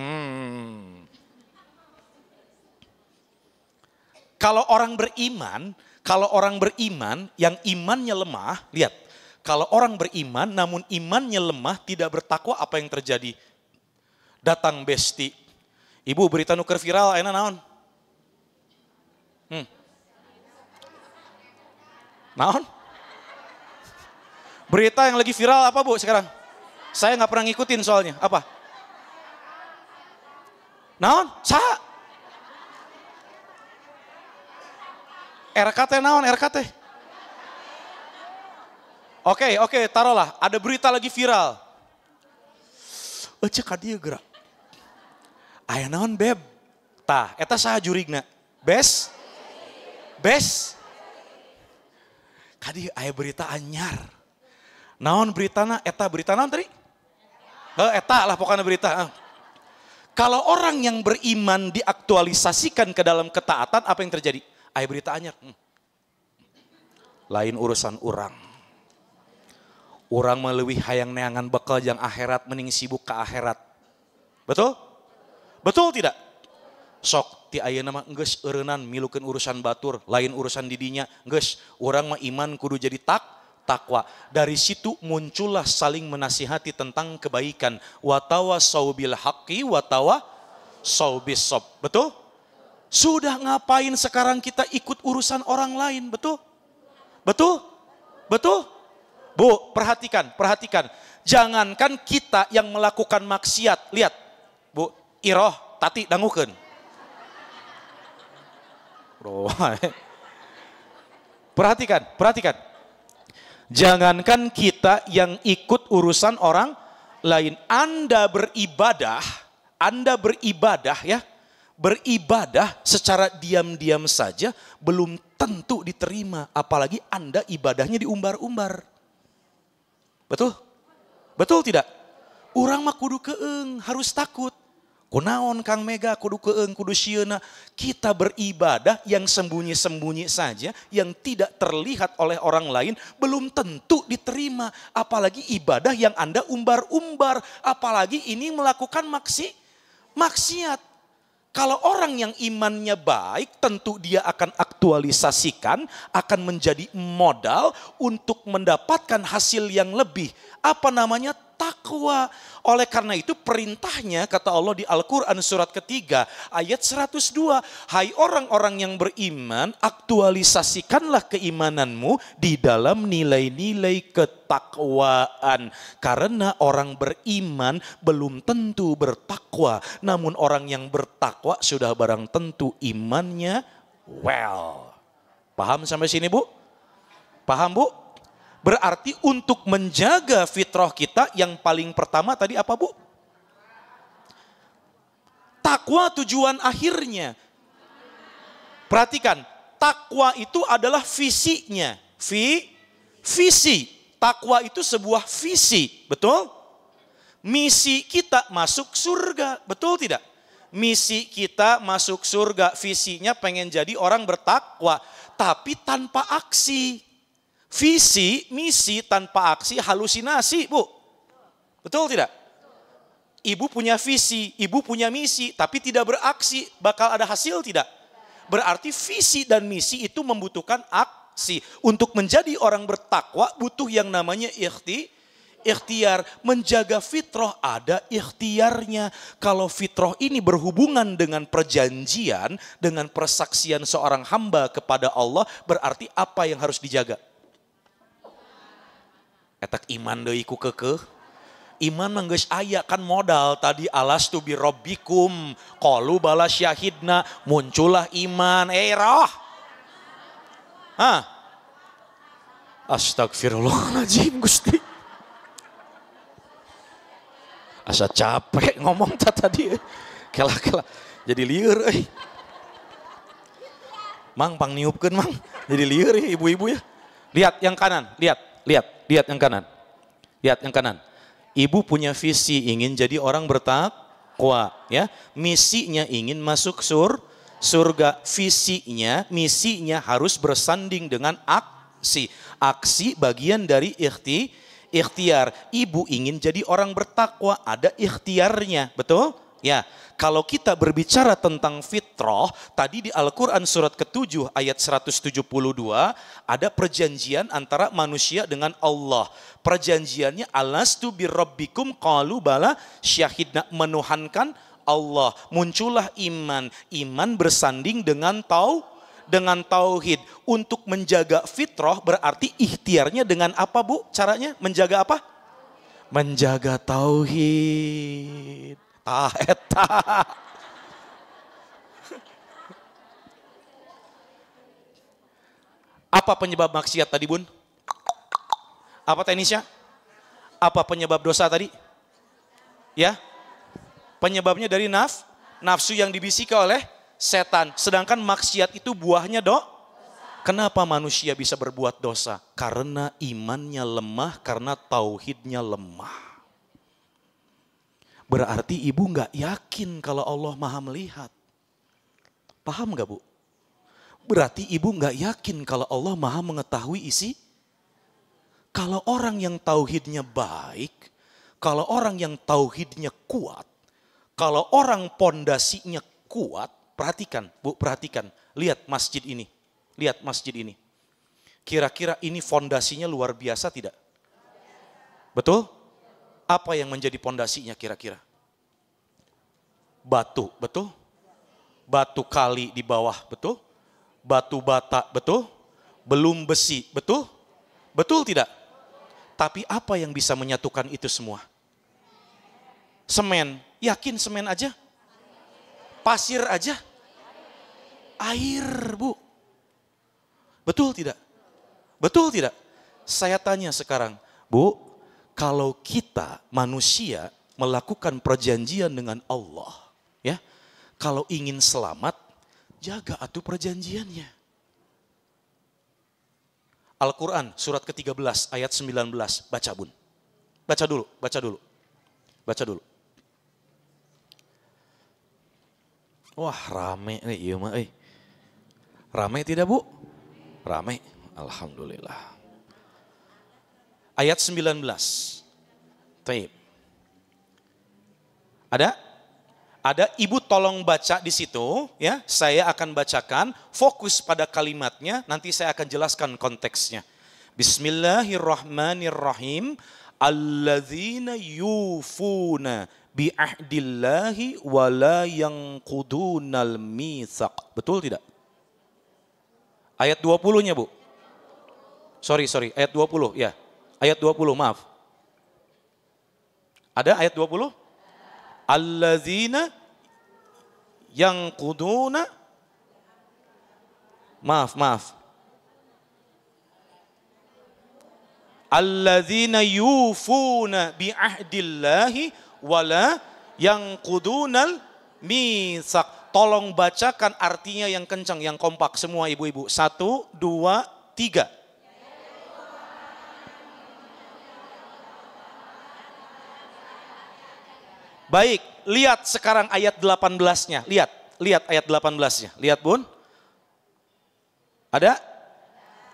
Kalau orang beriman yang imannya lemah, lihat. Kalau orang beriman namun imannya lemah, tidak bertakwa, apa yang terjadi? Datang besti. Ibu berita nuker viral ayeuna naon? Naon? Berita yang lagi viral apa bu sekarang? Saya nggak pernah ngikutin soalnya. Apa? Naon? Sa? RKT naon? RKT? Oke, taruhlah. Ada berita lagi viral. Ece kadieu geura. Aya naon beb? Tah, eta saha jurigna? Bes? Bes? Kadieu aya berita anyar. Naon beritana? Eta berita naon tadi? Eta lah pokoknya berita. Kalau orang yang beriman diaktualisasikan ke dalam ketaatan, apa yang terjadi? Aya berita anyar. Lain urusan urang. Urang melewih hayang neangan bekal yang akhirat, mending sibuk ke akhirat. Betul? Betul tidak? Sok ti ayeuna mah geus eureunnan milukeun urusan batur, lain urusan didinya, geus urang mah iman kudu jadi takwa. Dari situ muncullah saling menasihati tentang kebaikan. Watawasau bil haqqi watawasau bis sabr. Betul? Sudah ngapain sekarang kita ikut urusan orang lain, betul? Betul? Betul? Bu, perhatikan, perhatikan. Jangankan kita yang melakukan maksiat. Lihat, Bu, Iroh, Tati, dangukeun. Perhatikan, perhatikan. Jangankan kita yang ikut urusan orang lain. Anda beribadah ya. Beribadah secara diam-diam saja belum tentu diterima. Apalagi Anda ibadahnya diumbar-umbar. Betul? Betul tidak? Urang mah kudu keeng, harus takut. Kunaon Kang Mega kudu keeng, kudu sieuna. Kita beribadah yang sembunyi-sembunyi saja, yang tidak terlihat oleh orang lain, belum tentu diterima. Apalagi ibadah yang Anda umbar-umbar, apalagi ini melakukan maksiat. Kalau orang yang imannya baik, tentu dia akan aktualisasikan, akan menjadi modal untuk mendapatkan hasil yang lebih. Apa namanya? Takwa. Oleh karena itu perintahnya kata Allah di Al-Quran surat ketiga ayat 102. Hai orang-orang yang beriman, aktualisasikanlah keimananmu di dalam nilai-nilai ketakwaan. Karena orang beriman belum tentu bertakwa. Namun orang yang bertakwa sudah barang tentu imannya well. Paham sampai sini Bu? Paham Bu? Berarti untuk menjaga fitrah kita yang paling pertama tadi apa Bu? Takwa tujuan akhirnya. Perhatikan, takwa itu adalah visinya. Visi. Takwa itu sebuah visi, betul? Misi kita masuk surga, betul tidak? Misi kita masuk surga, visinya pengen jadi orang bertakwa, tapi tanpa aksi. Visi, misi tanpa aksi, halusinasi, Bu. Betul tidak? Ibu punya visi, ibu punya misi, tapi tidak beraksi, bakal ada hasil tidak? Berarti visi dan misi itu membutuhkan aksi. Untuk menjadi orang bertakwa butuh yang namanya ikhtiar. Menjaga fitrah ada ikhtiarnya. Kalau fitrah ini berhubungan dengan perjanjian, dengan persaksian seorang hamba kepada Allah, berarti apa yang harus dijaga? Etak iman deui ku keukeuh. Iman mah geus aya kan modal tadi alastu bi rabbikum qalu bala syahidna, muncullah iman. Roh. Hah? Astagfirullahaladzim Gusti. Asa capek ngomong tadi. Kela-kela jadi lieur euy. Mang pang niupkeun mang. Jadi lieur ya ibu-ibu ya. Lihat yang kanan, lihat. Lihat, lihat yang kanan. Lihat yang kanan. Ibu punya visi ingin jadi orang bertakwa, ya. Misinya ingin masuk surga. Visinya, misinya harus bersanding dengan aksi. Aksi bagian dari ikhtiar. Ibu ingin jadi orang bertakwa, ada ikhtiarnya, betul? Ya, kalau kita berbicara tentang fitrah, tadi di Al-Quran surat ke-7 ayat 172 ada perjanjian antara manusia dengan Allah. Perjanjiannya alastu birabbikum qalu bala syahidna, menuhankan Allah. Muncullah iman. Iman bersanding dengan tauhid. Untuk menjaga fitrah berarti ikhtiarnya dengan apa Bu? Caranya menjaga apa? Menjaga tauhid. Tah eta. Apa penyebab maksiat tadi Bun? Apa teknisnya? Apa penyebab dosa tadi? Ya? Penyebabnya dari nafsu yang dibisiki oleh setan. Sedangkan maksiat itu buahnya do. Kenapa manusia bisa berbuat dosa? Karena imannya lemah, karena tauhidnya lemah. Berarti ibu nggak yakin kalau Allah maha melihat. Paham nggak Bu? Berarti ibu nggak yakin kalau Allah maha mengetahui isi. Kalau orang yang tauhidnya baik, kalau orang yang tauhidnya kuat, kalau orang pondasinya kuat, perhatikan Bu, perhatikan. Lihat masjid ini, lihat masjid ini. Kira-kira ini fondasinya luar biasa tidak? Betul? Apa yang menjadi pondasinya kira-kira? Batu, betul? Batu kali di bawah, betul? Batu bata, betul? Belum besi, betul? Betul tidak? Tapi apa yang bisa menyatukan itu semua? Semen, yakin semen aja? Pasir aja? Air, Bu. Betul tidak? Betul tidak? Saya tanya sekarang, Bu, kalau kita manusia melakukan perjanjian dengan Allah, ya, kalau ingin selamat, jaga atuh perjanjiannya. Al-Quran surat ke-13 ayat 19, baca Bun. Baca dulu, baca dulu. Baca dulu. Wah, rame nih, iya mah. Rame tidak, Bu? Rame, alhamdulillah. Ayat 19. Taib. Ada? Ada, Ibu tolong baca di situ ya. Saya akan bacakan, fokus pada kalimatnya, nanti saya akan jelaskan konteksnya. Bismillahirrahmanirrahim. Alladzina yufuna bi'ahdillahi wa la yanqudunal mitsaq. Betul tidak? Ayat 20-nya, Bu. Sorry, ayat 20 ya. Ayat 20, maaf. Ada ayat 20? Alladzina yanquduna, maaf. Alladzina yufuna bi'ahdillahi wala yanqudunal mitsaq. Tolong bacakan artinya yang kencang, yang kompak semua ibu-ibu. 1, 2, 3. Baik, lihat sekarang ayat 18-nya. Lihat ayat 18-nya. Lihat, Bun. Ada?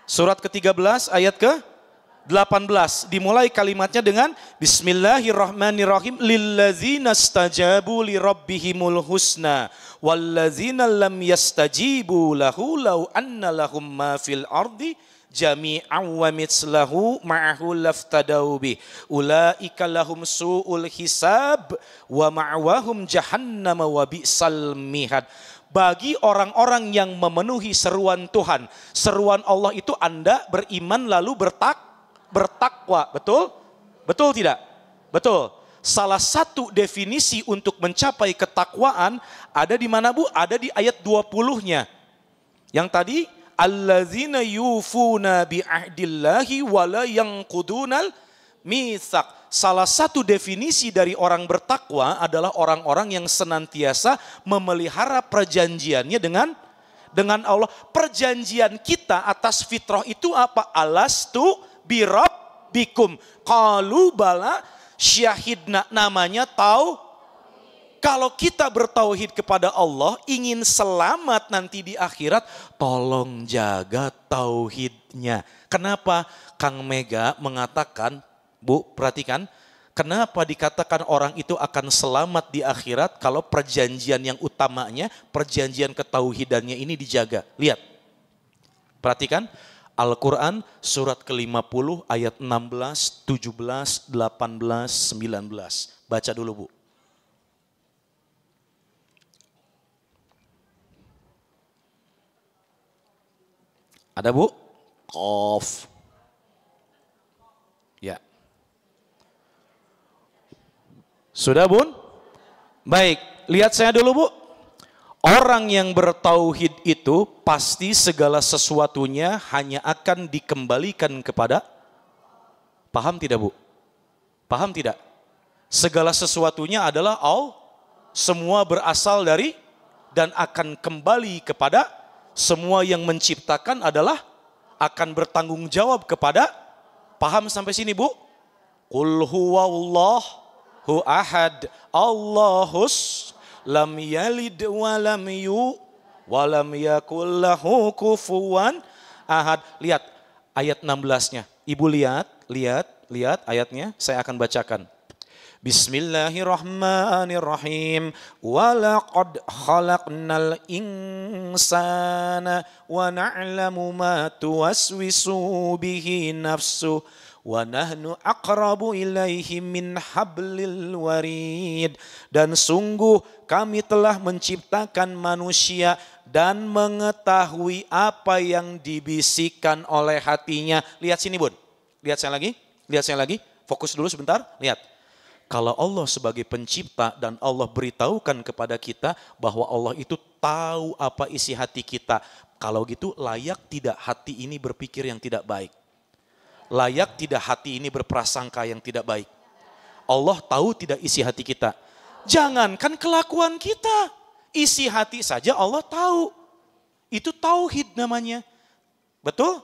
Surat ke-13 ayat ke-18. Dimulai kalimatnya dengan Bismillahirrahmanirrahim. Lillazina stajabu li rabbihimul husna wallazina lam yastajibu lahu law anna lahum ma fil ardi jami'an wa mitslahu ma'ahu laftadau bih ulaika lahum su'ul hisab wa ma'wahum jahannam wa bi'sal mihad. Bagi orang-orang yang memenuhi seruan Tuhan. Seruan Allah itu Anda beriman lalu bertakwa, betul? Betul tidak? Betul. Salah satu definisi untuk mencapai ketakwaan ada di mana, Bu? Ada di ayat 20-nya. Yang tadi allazina yufuna bi'ahdillahi wala yanqudunal mitsaq. Salah satu definisi dari orang bertakwa adalah orang-orang yang senantiasa memelihara perjanjiannya dengan Allah. Perjanjian kita atas fitrah itu apa? Alastu birabbikum qalu bala syahidna. Namanya tau. Kalau kita bertauhid kepada Allah, ingin selamat nanti di akhirat, tolong jaga tauhidnya. Kenapa Kang Mega mengatakan, Bu, perhatikan, kenapa dikatakan orang itu akan selamat di akhirat kalau perjanjian yang utamanya, perjanjian ketauhidannya ini dijaga. Lihat, perhatikan, Al-Quran surat ke-50 ayat 16, 17, 18, 19. Baca dulu, Bu. Ada, Bu? Qaf. Ya. Sudah, Bun? Baik, lihat saya dulu, Bu. Orang yang bertauhid itu pasti segala sesuatunya hanya akan dikembalikan kepada. Paham tidak, Bu? Paham tidak? Segala sesuatunya adalah Allah, semua berasal dari dan akan kembali kepada. Semua yang menciptakan adalah akan bertanggung jawab kepada. Paham sampai sini, Bu? Qul huwallahu ahad, Allahus lam yalid wa lam yu wa lam yakul lahu kufuwan ahad. Lihat ayat 16-nya. Ibu lihat, lihat ayatnya, saya akan bacakan. Bismillahirrahmanirrahim. Walaqad khalaqnal insana wa na'lamu ma tuwaswisu bihi nafsuh wa nahnu aqrabu ilaihi min hablil warid. Dan sungguh kami telah menciptakan manusia dan mengetahui apa yang dibisikkan oleh hatinya. Lihat sini, Bun. Lihat saya lagi. Lihat saya lagi, fokus dulu sebentar, lihat. Kalau Allah sebagai pencipta dan Allah beritahukan kepada kita bahwa Allah itu tahu apa isi hati kita. Kalau gitu layak tidak hati ini berpikir yang tidak baik? Layak tidak hati ini berprasangka yang tidak baik? Allah tahu tidak isi hati kita? Jangankan kelakuan kita, isi hati saja Allah tahu. Itu tauhid namanya. Betul?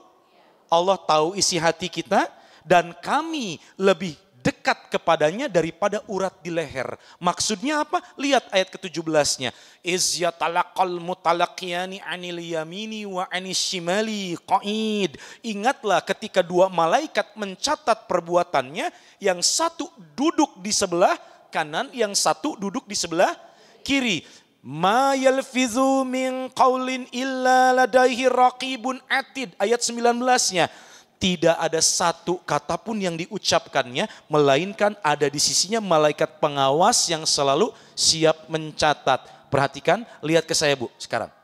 Allah tahu isi hati kita dan kami lebih dekat kepadanya daripada urat di leher. Maksudnya apa? Lihat ayat ke-17-nya. Iz yatalaqal mutalaqiyani 'anil yamini wa 'anis shimali qa'id. Ingatlah ketika dua malaikat mencatat perbuatannya, yang satu duduk di sebelah kanan, yang satu duduk di sebelah kiri. Ma yalfizu min qaulin illa ladaihi raqibun atid. Ayat 19-nya. Tidak ada satu kata pun yang diucapkannya, melainkan ada di sisinya malaikat pengawas yang selalu siap mencatat. Perhatikan, lihat ke saya Bu sekarang.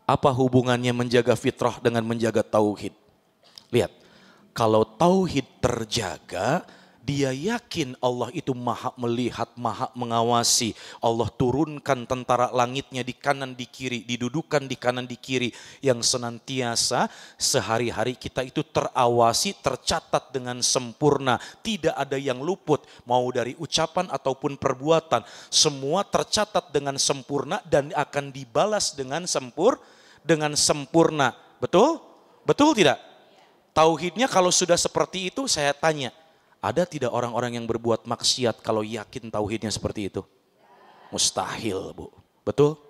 Apa hubungannya menjaga fitrah dengan menjaga tauhid? Lihat, kalau tauhid terjaga, dia yakin Allah itu maha melihat, maha mengawasi. Allah turunkan tentara langitnya di kanan di kiri, didudukan di kanan di kiri. Yang senantiasa sehari-hari kita itu terawasi, tercatat dengan sempurna. Tidak ada yang luput, mau dari ucapan ataupun perbuatan. Semua tercatat dengan sempurna dan akan dibalas dengan sempurna. Betul? Betul tidak? Tauhidnya kalau sudah seperti itu, saya tanya. Ada tidak orang-orang yang berbuat maksiat kalau yakin tauhidnya seperti itu? Mustahil, Bu. Betul?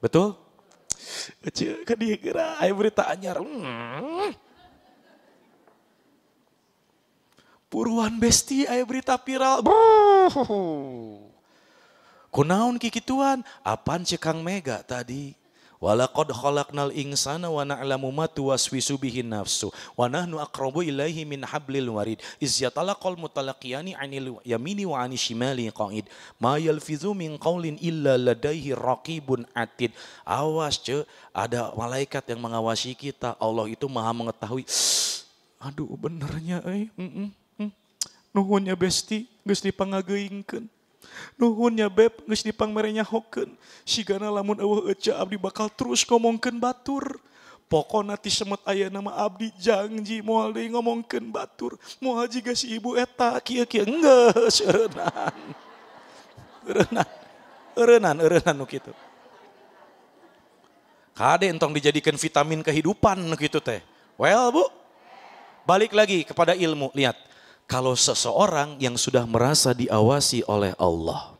Betul? Ayo berita anyar. Buruan besti, ayo berita viral. Kunaon kikituan? Apaan cek Kang Mega tadi? Walaqad khalaqnal insana wa na'lamu ma tuwaswisu bihi nafsu wa nahnu aqrabu ilaihi min hablil warid iz yatalaqal mutalaqiyani 'anil yamini wa 'anil shimali qa'id ma yalfizu min qaulin illa ladaihi raqibun atid. Awas ce, ada malaikat yang mengawasi kita. Allah itu maha mengetahui. Aduh benernya euy. Nuhun nya besti geus dipangageuingkeun. Nuhun nya beb geus dipangmerenyahokeun. Sigana lamun eueuh eceu abdi bakal terus ngomongkeun batur. Pokona ti semet aya nama abdi janji moal deui ngomongkeun batur. Moal jiga si ibu eta kieu-kieu geus eureunnan. Eureunnan. Eureunnan, eureunnan nu kitu. Kade entong dijadikeun vitamin kehidupan nu kitu teh. Well, Bu. Balik lagi kepada ilmu, lihat. Kalau seseorang yang sudah merasa diawasi oleh Allah,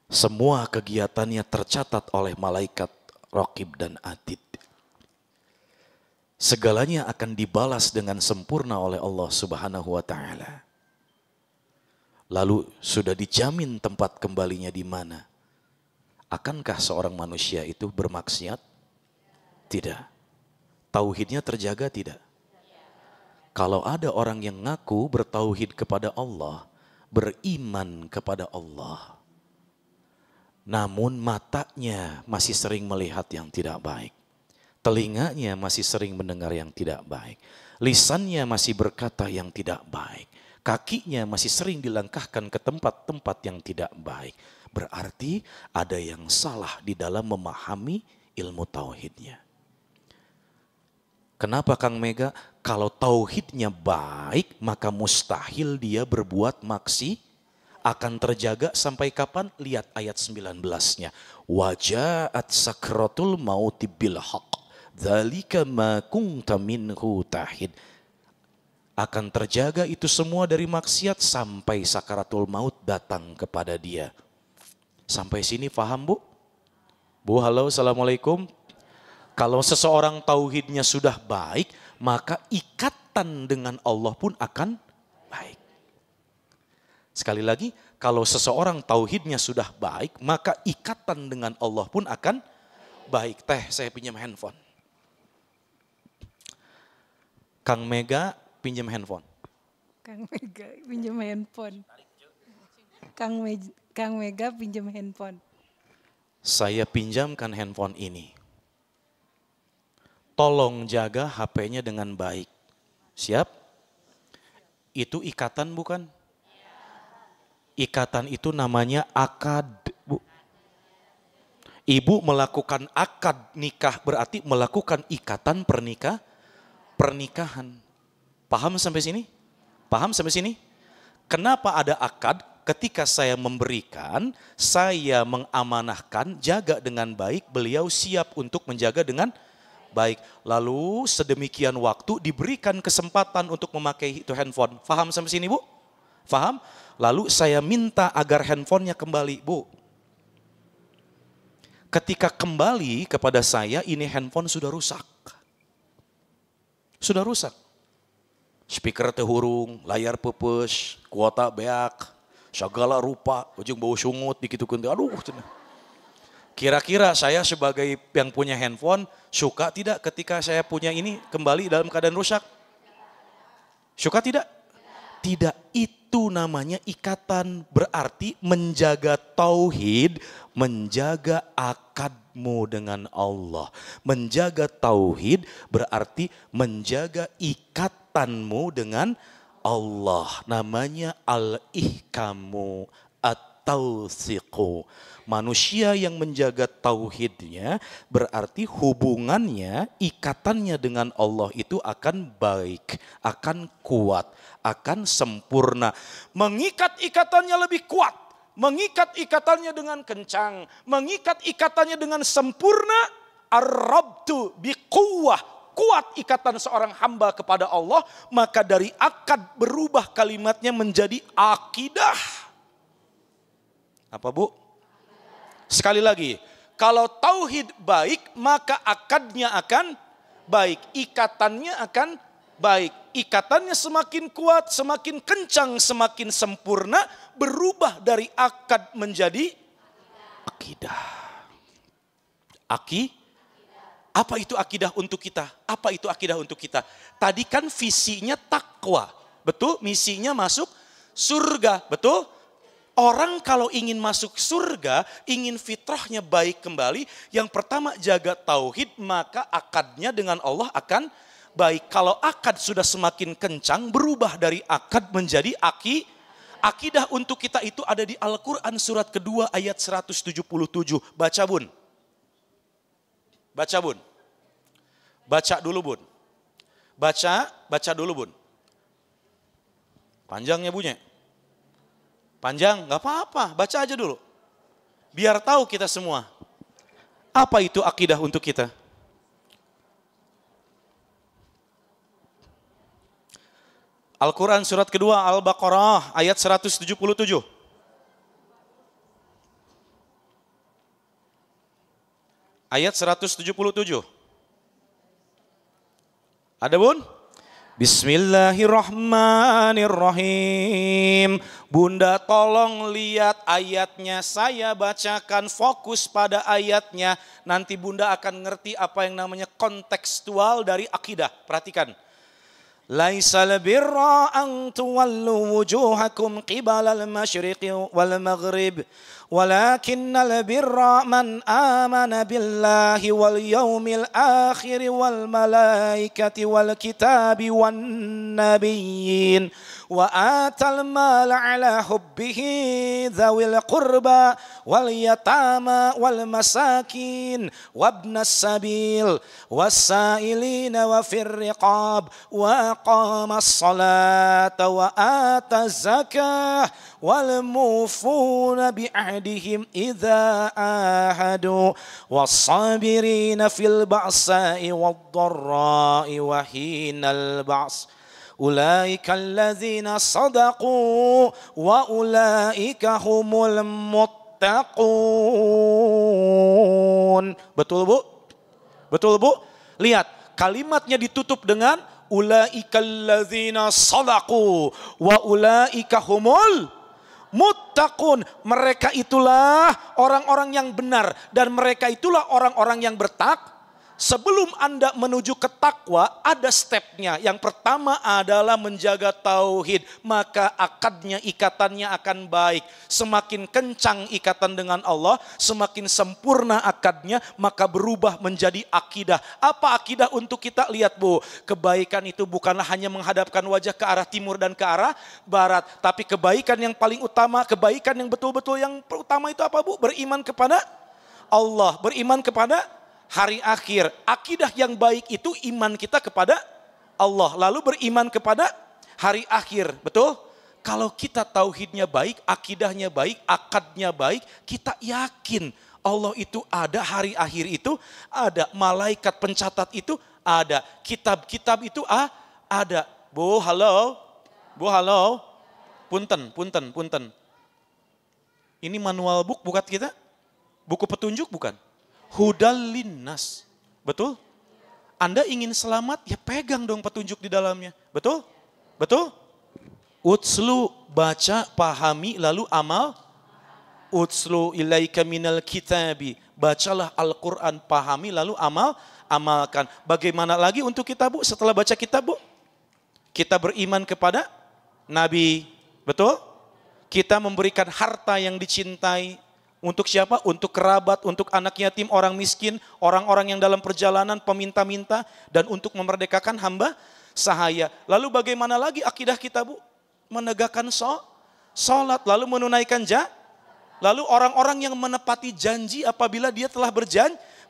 semua kegiatannya tercatat oleh malaikat Raqib dan Atid. Segalanya akan dibalas dengan sempurna oleh Allah Subhanahu wa Ta'ala. Lalu sudah dijamin tempat kembalinya di mana? Akankah seorang manusia itu bermaksiat? Tidak. Tauhidnya terjaga tidak? Kalau ada orang yang ngaku bertauhid kepada Allah, beriman kepada Allah, namun matanya masih sering melihat yang tidak baik, telinganya masih sering mendengar yang tidak baik, lisannya masih berkata yang tidak baik, kakinya masih sering dilangkahkan ke tempat-tempat yang tidak baik, berarti ada yang salah di dalam memahami ilmu tauhidnya. Kenapa Kang Mega? Kalau tauhidnya baik, maka mustahil dia berbuat maksi. Akan terjaga sampai kapan? Lihat ayat 19-nya. Wajaat sakratul mauti bil haqq. Dzalika ma kunta minhu tahid. Akan terjaga itu semua dari maksiat sampai sakaratul maut datang kepada dia. Sampai sini paham, Bu? Bu, halo, assalamualaikum. Kalau seseorang tauhidnya sudah baik, maka ikatan dengan Allah pun akan baik. Sekali lagi, kalau seseorang tauhidnya sudah baik, maka ikatan dengan Allah pun akan baik. Teh, saya pinjam handphone. Kang Mega pinjam handphone. Kang Mega pinjam handphone. Kang Mega pinjam handphone. Saya pinjamkan handphone ini. Tolong jaga HP-nya dengan baik. Siap? Itu ikatan bukan? Ikatan itu namanya akad, Bu. Ibu melakukan akad nikah berarti melakukan ikatan pernikahan. Paham sampai sini? Paham sampai sini? Kenapa ada akad? Ketika saya memberikan, saya mengamanahkan, jaga dengan baik, beliau siap untuk menjaga dengan baik. Lalu sedemikian waktu diberikan kesempatan untuk memakai itu handphone. Faham sampai sini, Bu? Faham? Lalu saya minta agar handphonenya kembali, Bu. Ketika kembali kepada saya, ini handphone sudah rusak. Sudah rusak. Speaker teu hurung, layar peupeus, kuota beak, segala rupa, ujung bau sungut, dikitukeun teh. Aduh, cenah. Kira-kira saya sebagai yang punya handphone, suka tidak ketika saya punya ini kembali dalam keadaan rusak? Suka tidak? Tidak, itu namanya ikatan, berarti menjaga tauhid, menjaga akadmu dengan Allah. Menjaga tauhid berarti menjaga ikatanmu dengan Allah. Namanya al-ihkamu at-tawthiqu. Manusia yang menjaga tauhidnya berarti hubungannya, ikatannya dengan Allah itu akan baik, akan kuat, akan sempurna. Mengikat ikatannya lebih kuat, mengikat ikatannya dengan kencang, mengikat ikatannya dengan sempurna. Ar-rabtu biquwwah, kuat ikatan seorang hamba kepada Allah, maka dari akad berubah kalimatnya menjadi akidah. Apa, Bu? Sekali lagi, kalau tauhid baik, maka akadnya akan baik, ikatannya akan baik. Ikatannya semakin kuat, semakin kencang, semakin sempurna, berubah dari akad menjadi akidah. Apa itu akidah untuk kita? Apa itu akidah untuk kita? Tadi kan visinya takwa, betul? Misinya masuk surga, betul? Orang kalau ingin masuk surga, ingin fitrahnya baik kembali, yang pertama jaga tauhid, maka akadnya dengan Allah akan baik. Kalau akad sudah semakin kencang, berubah dari akad menjadi akidah untuk kita itu ada di Al-Quran surat kedua ayat 177. Baca, Bun. Baca, Bun. Baca dulu, Bun. Baca dulu, Bun. Panjangnya bunyi. Panjang, nggak apa-apa, baca aja dulu. Biar tahu kita semua. Apa itu akidah untuk kita? Al-Quran surat kedua Al-Baqarah ayat 177. Ayat 177. Ada, Bun? Bismillahirrahmanirrahim. Bunda tolong lihat ayatnya, saya bacakan, fokus pada ayatnya. Nanti Bunda akan ngerti apa yang namanya kontekstual dari akidah. Perhatikan. Laisal birra an tuwallu wujuhakum qibalal masyriqi wal maghrib walakinnal birra man amana billahi wal yaumil akhir wal malaikati wal kitabi wan nabiyyin wa atal mala ala hubbihi dzawil qurba wal yatama wal masakin wabnas sabil wasailina wa fir riqab wa aqamas salata wa ataz zakah wal mufuna bi ahdihim idza ahadu was-sabirina fil ba'sa'i wad-dharra'i wa hinal ba's ulaika allazina sadaqu wa ulaika humul muttaqun. Betul, Bu? Betul, Bu? Lihat, kalimatnya ditutup dengan ulaika allazina sadaqu wa ulaika humul muttaqun. Mereka itulah orang-orang yang benar dan mereka itulah orang-orang yang bertakwa. Sebelum Anda menuju ke takwa, ada stepnya. Yang pertama adalah menjaga tauhid. Maka akadnya, ikatannya akan baik. Semakin kencang ikatan dengan Allah, semakin sempurna akadnya, maka berubah menjadi akidah. Apa akidah untuk kita? Lihat Bu, kebaikan itu bukanlah hanya menghadapkan wajah ke arah timur dan ke arah barat. Tapi kebaikan yang paling utama, kebaikan yang betul-betul yang utama itu apa Bu? Beriman kepada Allah, beriman kepada hari akhir. Akidah yang baik itu iman kita kepada Allah, lalu beriman kepada hari akhir, betul? Kalau kita tauhidnya baik, akidahnya baik, akadnya baik, kita yakin Allah itu ada, hari akhir itu ada, malaikat pencatat itu ada, kitab-kitab itu ada. Bu, halo? Bu, halo? Punten, punten, punten. Ini manual book bukan kita? Buku petunjuk bukan? Hudal linnas, betul? Anda ingin selamat, ya pegang dong petunjuk di dalamnya, betul? Betul? Utslu, baca, pahami, lalu amal. Utslu ilaika minal kitabi, bacalah Al-Quran, pahami, lalu amal, amalkan. Bagaimana lagi untuk kita Bu, setelah baca kitab Bu? Kita beriman kepada Nabi, betul? Kita memberikan harta yang dicintai. Untuk siapa? Untuk kerabat, untuk anak yatim, orang miskin, orang-orang yang dalam perjalanan, peminta-minta, dan untuk memerdekakan hamba sahaya. Lalu bagaimana lagi akidah kita Bu? Menegakkan sholat, lalu menunaikan lalu orang-orang yang menepati janji apabila dia telah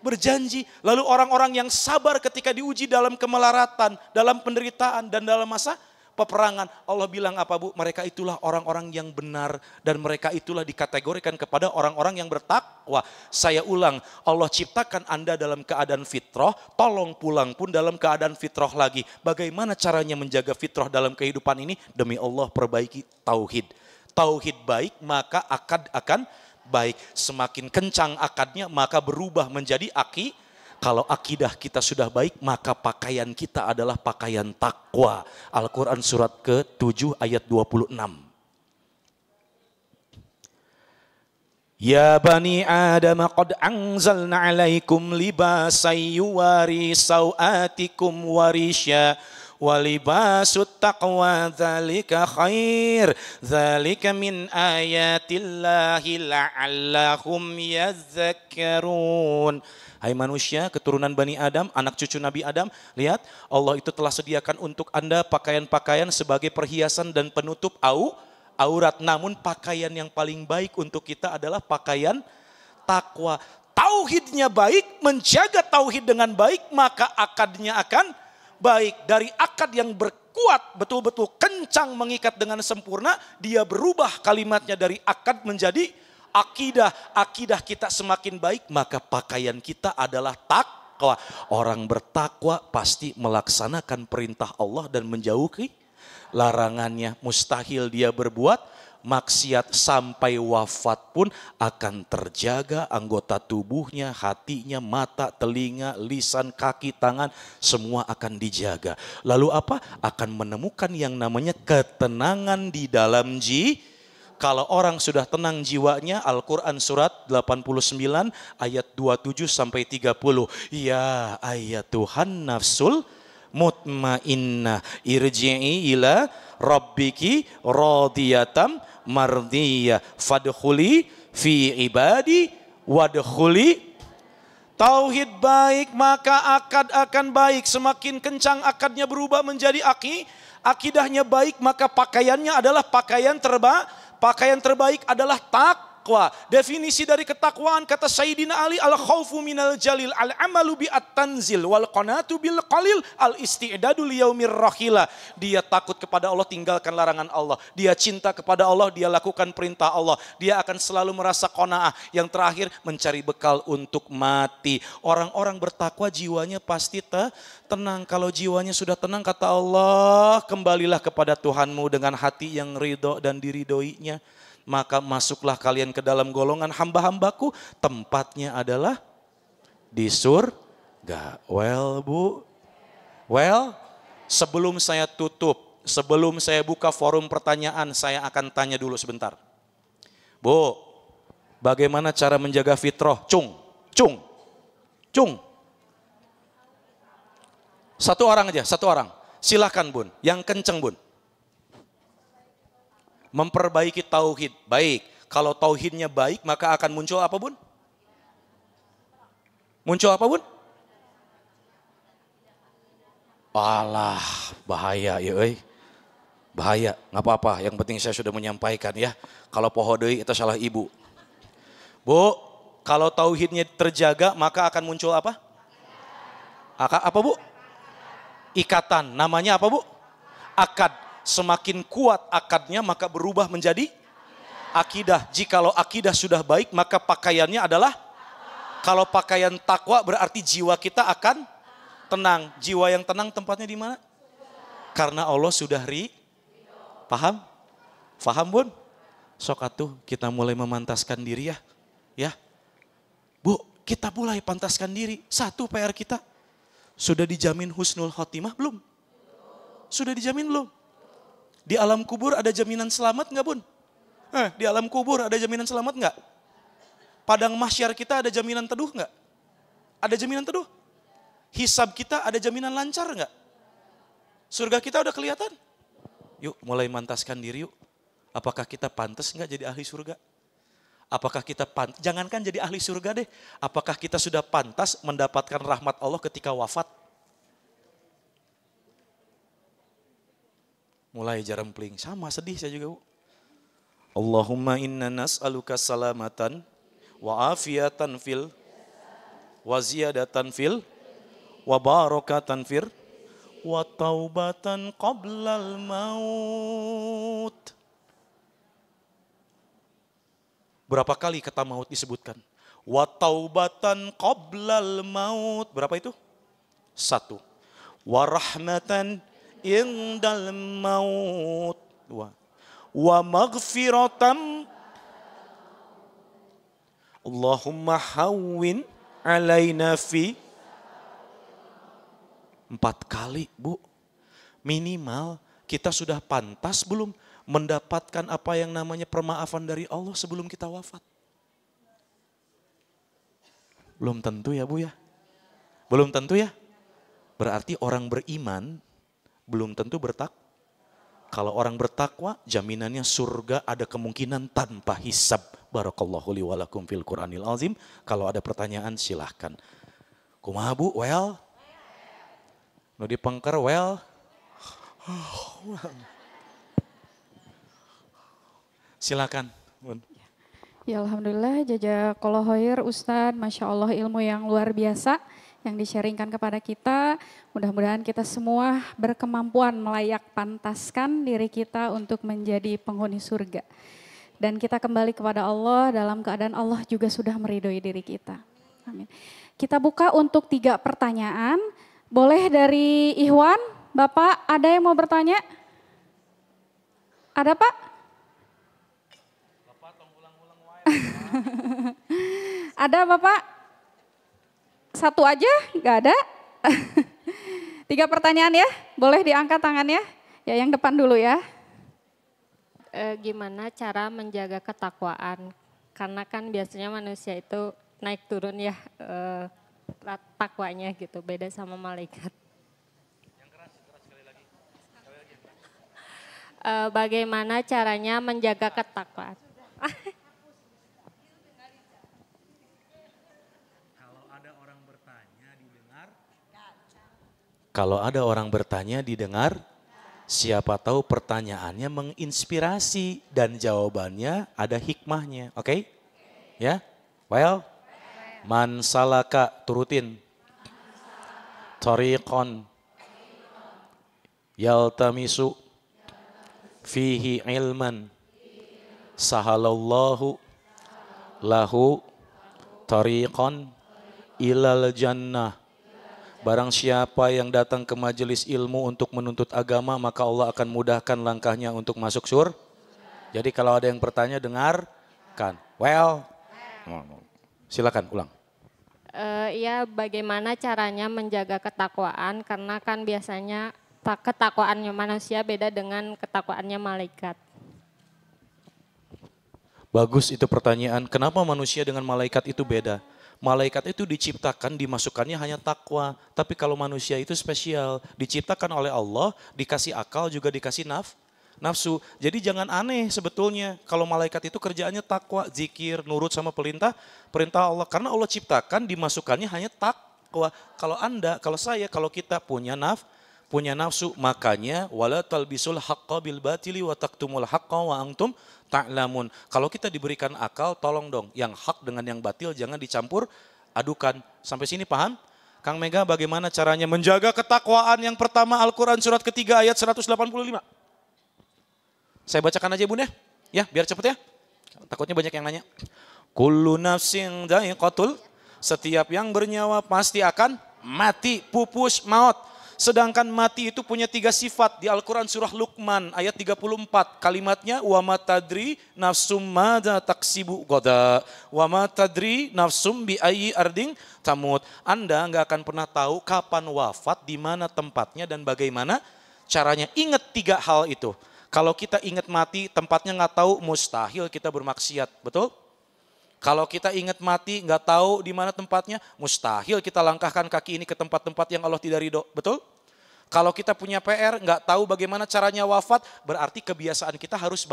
berjanji. Lalu orang-orang yang sabar ketika diuji dalam kemelaratan, dalam penderitaan, dan dalam masa peperangan. Allah bilang apa Bu? Mereka itulah orang-orang yang benar dan mereka itulah dikategorikan kepada orang-orang yang bertakwa. Saya ulang, Allah ciptakan Anda dalam keadaan fitrah, tolong pulang pun dalam keadaan fitrah lagi. Bagaimana caranya menjaga fitrah dalam kehidupan ini? Demi Allah, perbaiki tauhid. Tauhid baik, maka akad akan baik. Semakin kencang akadnya, maka berubah menjadi aki. Kalau akidah kita sudah baik, maka pakaian kita adalah pakaian takwa. Al-Quran surat ke-7 ayat 26. Ya bani Adam qad anzalna alaikum libasan yuwari sawatikum warisya walibasut taqwa dzalika khair dzalika min ayatillahi la'allahum yadhakkarun. Hai manusia, keturunan Bani Adam, anak cucu Nabi Adam, lihat Allah itu telah sediakan untuk Anda pakaian-pakaian sebagai perhiasan dan penutup aurat. Namun pakaian yang paling baik untuk kita adalah pakaian takwa. Tauhidnya baik, menjaga tauhid dengan baik, maka akadnya akan baik. Dari akad yang berkuat, betul-betul kencang mengikat dengan sempurna, dia berubah kalimatnya dari akad menjadi akidah. Akidah kita semakin baik, maka pakaian kita adalah takwa. Orang bertakwa pasti melaksanakan perintah Allah dan menjauhi larangannya. Mustahil dia berbuat maksiat, sampai wafat pun akan terjaga anggota tubuhnya, hatinya, mata, telinga, lisan, kaki, tangan, semua akan dijaga. Lalu apa? Akan menemukan yang namanya ketenangan di dalam jiwa. Kalau orang sudah tenang jiwanya, Al-Quran surat 89 ayat 27 sampai 30. Ya ayatuhan nafsul mutmainnah irji'i ila rabbiki radiyatam mardiyah fadkhuli fi ibadi wadkhuli. Tauhid baik, maka akad akan baik. Semakin kencang akadnya berubah menjadi akidahnya baik, maka pakaiannya adalah pakaian terbaik. Pakaian terbaik adalah takwa. Definisi dari ketakwaan kata Sayyidina Ali, al-khaufu minal jalil, al-amalu bi at-tanzil, wal qanatu bil qalil, al-isti'dadu liyaumir rahila. Dia takut kepada Allah, tinggalkan larangan Allah. Dia cinta kepada Allah, dia lakukan perintah Allah. Dia akan selalu merasa qanaah. Yang terakhir, mencari bekal untuk mati. Orang-orang bertakwa jiwanya pasti tenang. Kalau jiwanya sudah tenang, kata Allah, kembalilah kepada Tuhanmu dengan hati yang ridho dan diridhoinya. Maka masuklah kalian ke dalam golongan hamba-hambaku, tempatnya adalah di surga. Well Bu, well, sebelum saya tutup, sebelum saya buka forum pertanyaan, saya akan tanya dulu sebentar. Bu, bagaimana cara menjaga fitrah? Cung, cung, cung. Satu orang aja, satu orang. Silahkan Bun, yang kenceng Bun. Memperbaiki tauhid, baik. Kalau tauhidnya baik maka akan muncul apa Bun? Muncul apa Bun? Alah, bahaya ya euy. Bahaya, nggak apa-apa. Yang penting saya sudah menyampaikan ya. Kalau poho deui itu salah ibu. Bu, kalau tauhidnya terjaga maka akan muncul apa? Apa Bu? Ikatan. Namanya apa Bu? Akad. Semakin kuat akadnya maka berubah menjadi akidah. Jikalau akidah sudah baik maka pakaiannya adalah, kalau pakaian takwa berarti jiwa kita akan tenang. Jiwa yang tenang tempatnya di mana? Karena Allah sudah Paham? Paham Bun? Sok atuh kita mulai memantaskan diri ya. Ya. Bu, kita mulai pantaskan diri. Satu PR kita. Sudah dijamin husnul khotimah belum? Sudah dijamin belum? Di alam kubur ada jaminan selamat nggak Bun? Di alam kubur ada jaminan selamat nggak? Padang mahsyar kita ada jaminan teduh nggak? Ada jaminan teduh? Hisab kita ada jaminan lancar nggak? Surga kita udah kelihatan? Yuk mulai mantaskan diri yuk. Apakah kita pantas nggak jadi ahli surga? Apakah kita pantas, jangankan jadi ahli surga deh, apakah kita sudah pantas mendapatkan rahmat Allah ketika wafat? Mulai jarempling, sama sedih saya juga Bu. Allahumma inna nas'aluka salamatan wa afiatan fil wa ziyadatan fil wa barakatan fir wa taubatan qoblal maut. Berapa kali kata maut disebutkan? Wa taubatan qoblal maut. Berapa itu? 1. Wa rahmatan indal maut. 2. Wa maghfiratan. Allahumma hawwin alaina fi. 4 kali Bu. Minimal kita sudah pantas belum mendapatkan apa yang namanya permaafan dari Allah sebelum kita wafat? Belum tentu ya Bu ya. Belum tentu ya. Berarti orang beriman belum tentu bertakwa. Kalau orang bertakwa jaminannya surga ada kemungkinan tanpa hisab. Barakallahu li wa lakum fil Qur'anil azim. Kalau ada pertanyaan silahkan. Kumaha Bu? Well? Nu dipengker well? Silakan. Ya alhamdulillah, jazakallahu khair Ustadz, Masya Allah ilmu yang luar biasa yang di-sharingkan kepada kita. Mudah-mudahan kita semua berkemampuan melayak pantaskan diri kita untuk menjadi penghuni surga. Dan kita kembali kepada Allah dalam keadaan Allah juga sudah meridhoi diri kita. Amin. Kita buka untuk 3 pertanyaan. Boleh dari Ikhwan, Bapak ada yang mau bertanya? Ada Pak? Ada Bapak? 1 aja? Gak ada? 3 pertanyaan ya, boleh diangkat tangannya. Ya yang depan dulu ya. Gimana cara menjaga ketakwaan? Karena kan biasanya manusia itu naik turun ya takwanya gitu, beda sama malaikat. Yang keras, keras sekali lagi. Sekali lagi. Bagaimana caranya menjaga ketakwaan? Kalau ada orang bertanya didengar, siapa tahu pertanyaannya menginspirasi dan jawabannya ada hikmahnya, oke? Okay? Ya, well, man salaka turutin, tariqan yaltamisu fihi ilman, sahalallahu lahu tariqan ilal jannah. Barang siapa yang datang ke majelis ilmu untuk menuntut agama, maka Allah akan mudahkan langkahnya untuk masuk surga. Jadi kalau ada yang bertanya, dengarkan. Well, silakan ulang. Ya, bagaimana caranya menjaga ketakwaan? Karena kan biasanya ketakwaannya manusia beda dengan ketakwaannya malaikat. Bagus itu pertanyaan. Kenapa manusia dengan malaikat itu beda? Malaikat itu diciptakan, dimasukkannya hanya takwa. Tapi kalau manusia itu spesial, diciptakan oleh Allah, dikasih akal juga dikasih nafsu. Jadi jangan aneh sebetulnya kalau malaikat itu kerjaannya takwa, zikir, nurut sama perintah Allah. Karena Allah ciptakan, dimasukkannya hanya takwa. Kalau Anda, kalau saya, kalau kita punya nafsu, makanya wala talbisul haqqa bil batili wa taktumul haqqa wa antum ta'lamun. Kalau kita diberikan akal, tolong dong, yang hak dengan yang batil jangan dicampur adukan. Sampai sini paham? Kang Mega, bagaimana caranya menjaga ketakwaan? Yang pertama, Al-Quran surat ketiga ayat 185. Saya bacakan aja Bun ya, ya biar cepet ya. Takutnya banyak yang nanya. Kullu nafsin dha'iqatul, setiap yang bernyawa pasti akan mati, pupus, maut. Sedangkan mati itu punya 3 sifat di Al-Quran surah Luqman ayat 34. Kalimatnya wa ma tadri nafsum madza taksibu gada wa ma tadri nafsum bi ayyi ardin tamut. Anda nggak akan pernah tahu kapan wafat, di mana tempatnya dan bagaimana caranya. Ingat 3 hal itu. Kalau kita ingat mati, tempatnya nggak tahu, mustahil kita bermaksiat, betul? Kalau kita ingat mati, nggak tahu di mana tempatnya, mustahil kita langkahkan kaki ini ke tempat-tempat yang Allah tidak ridho, betul? Kalau kita punya PR, nggak tahu bagaimana caranya wafat, berarti kebiasaan kita harus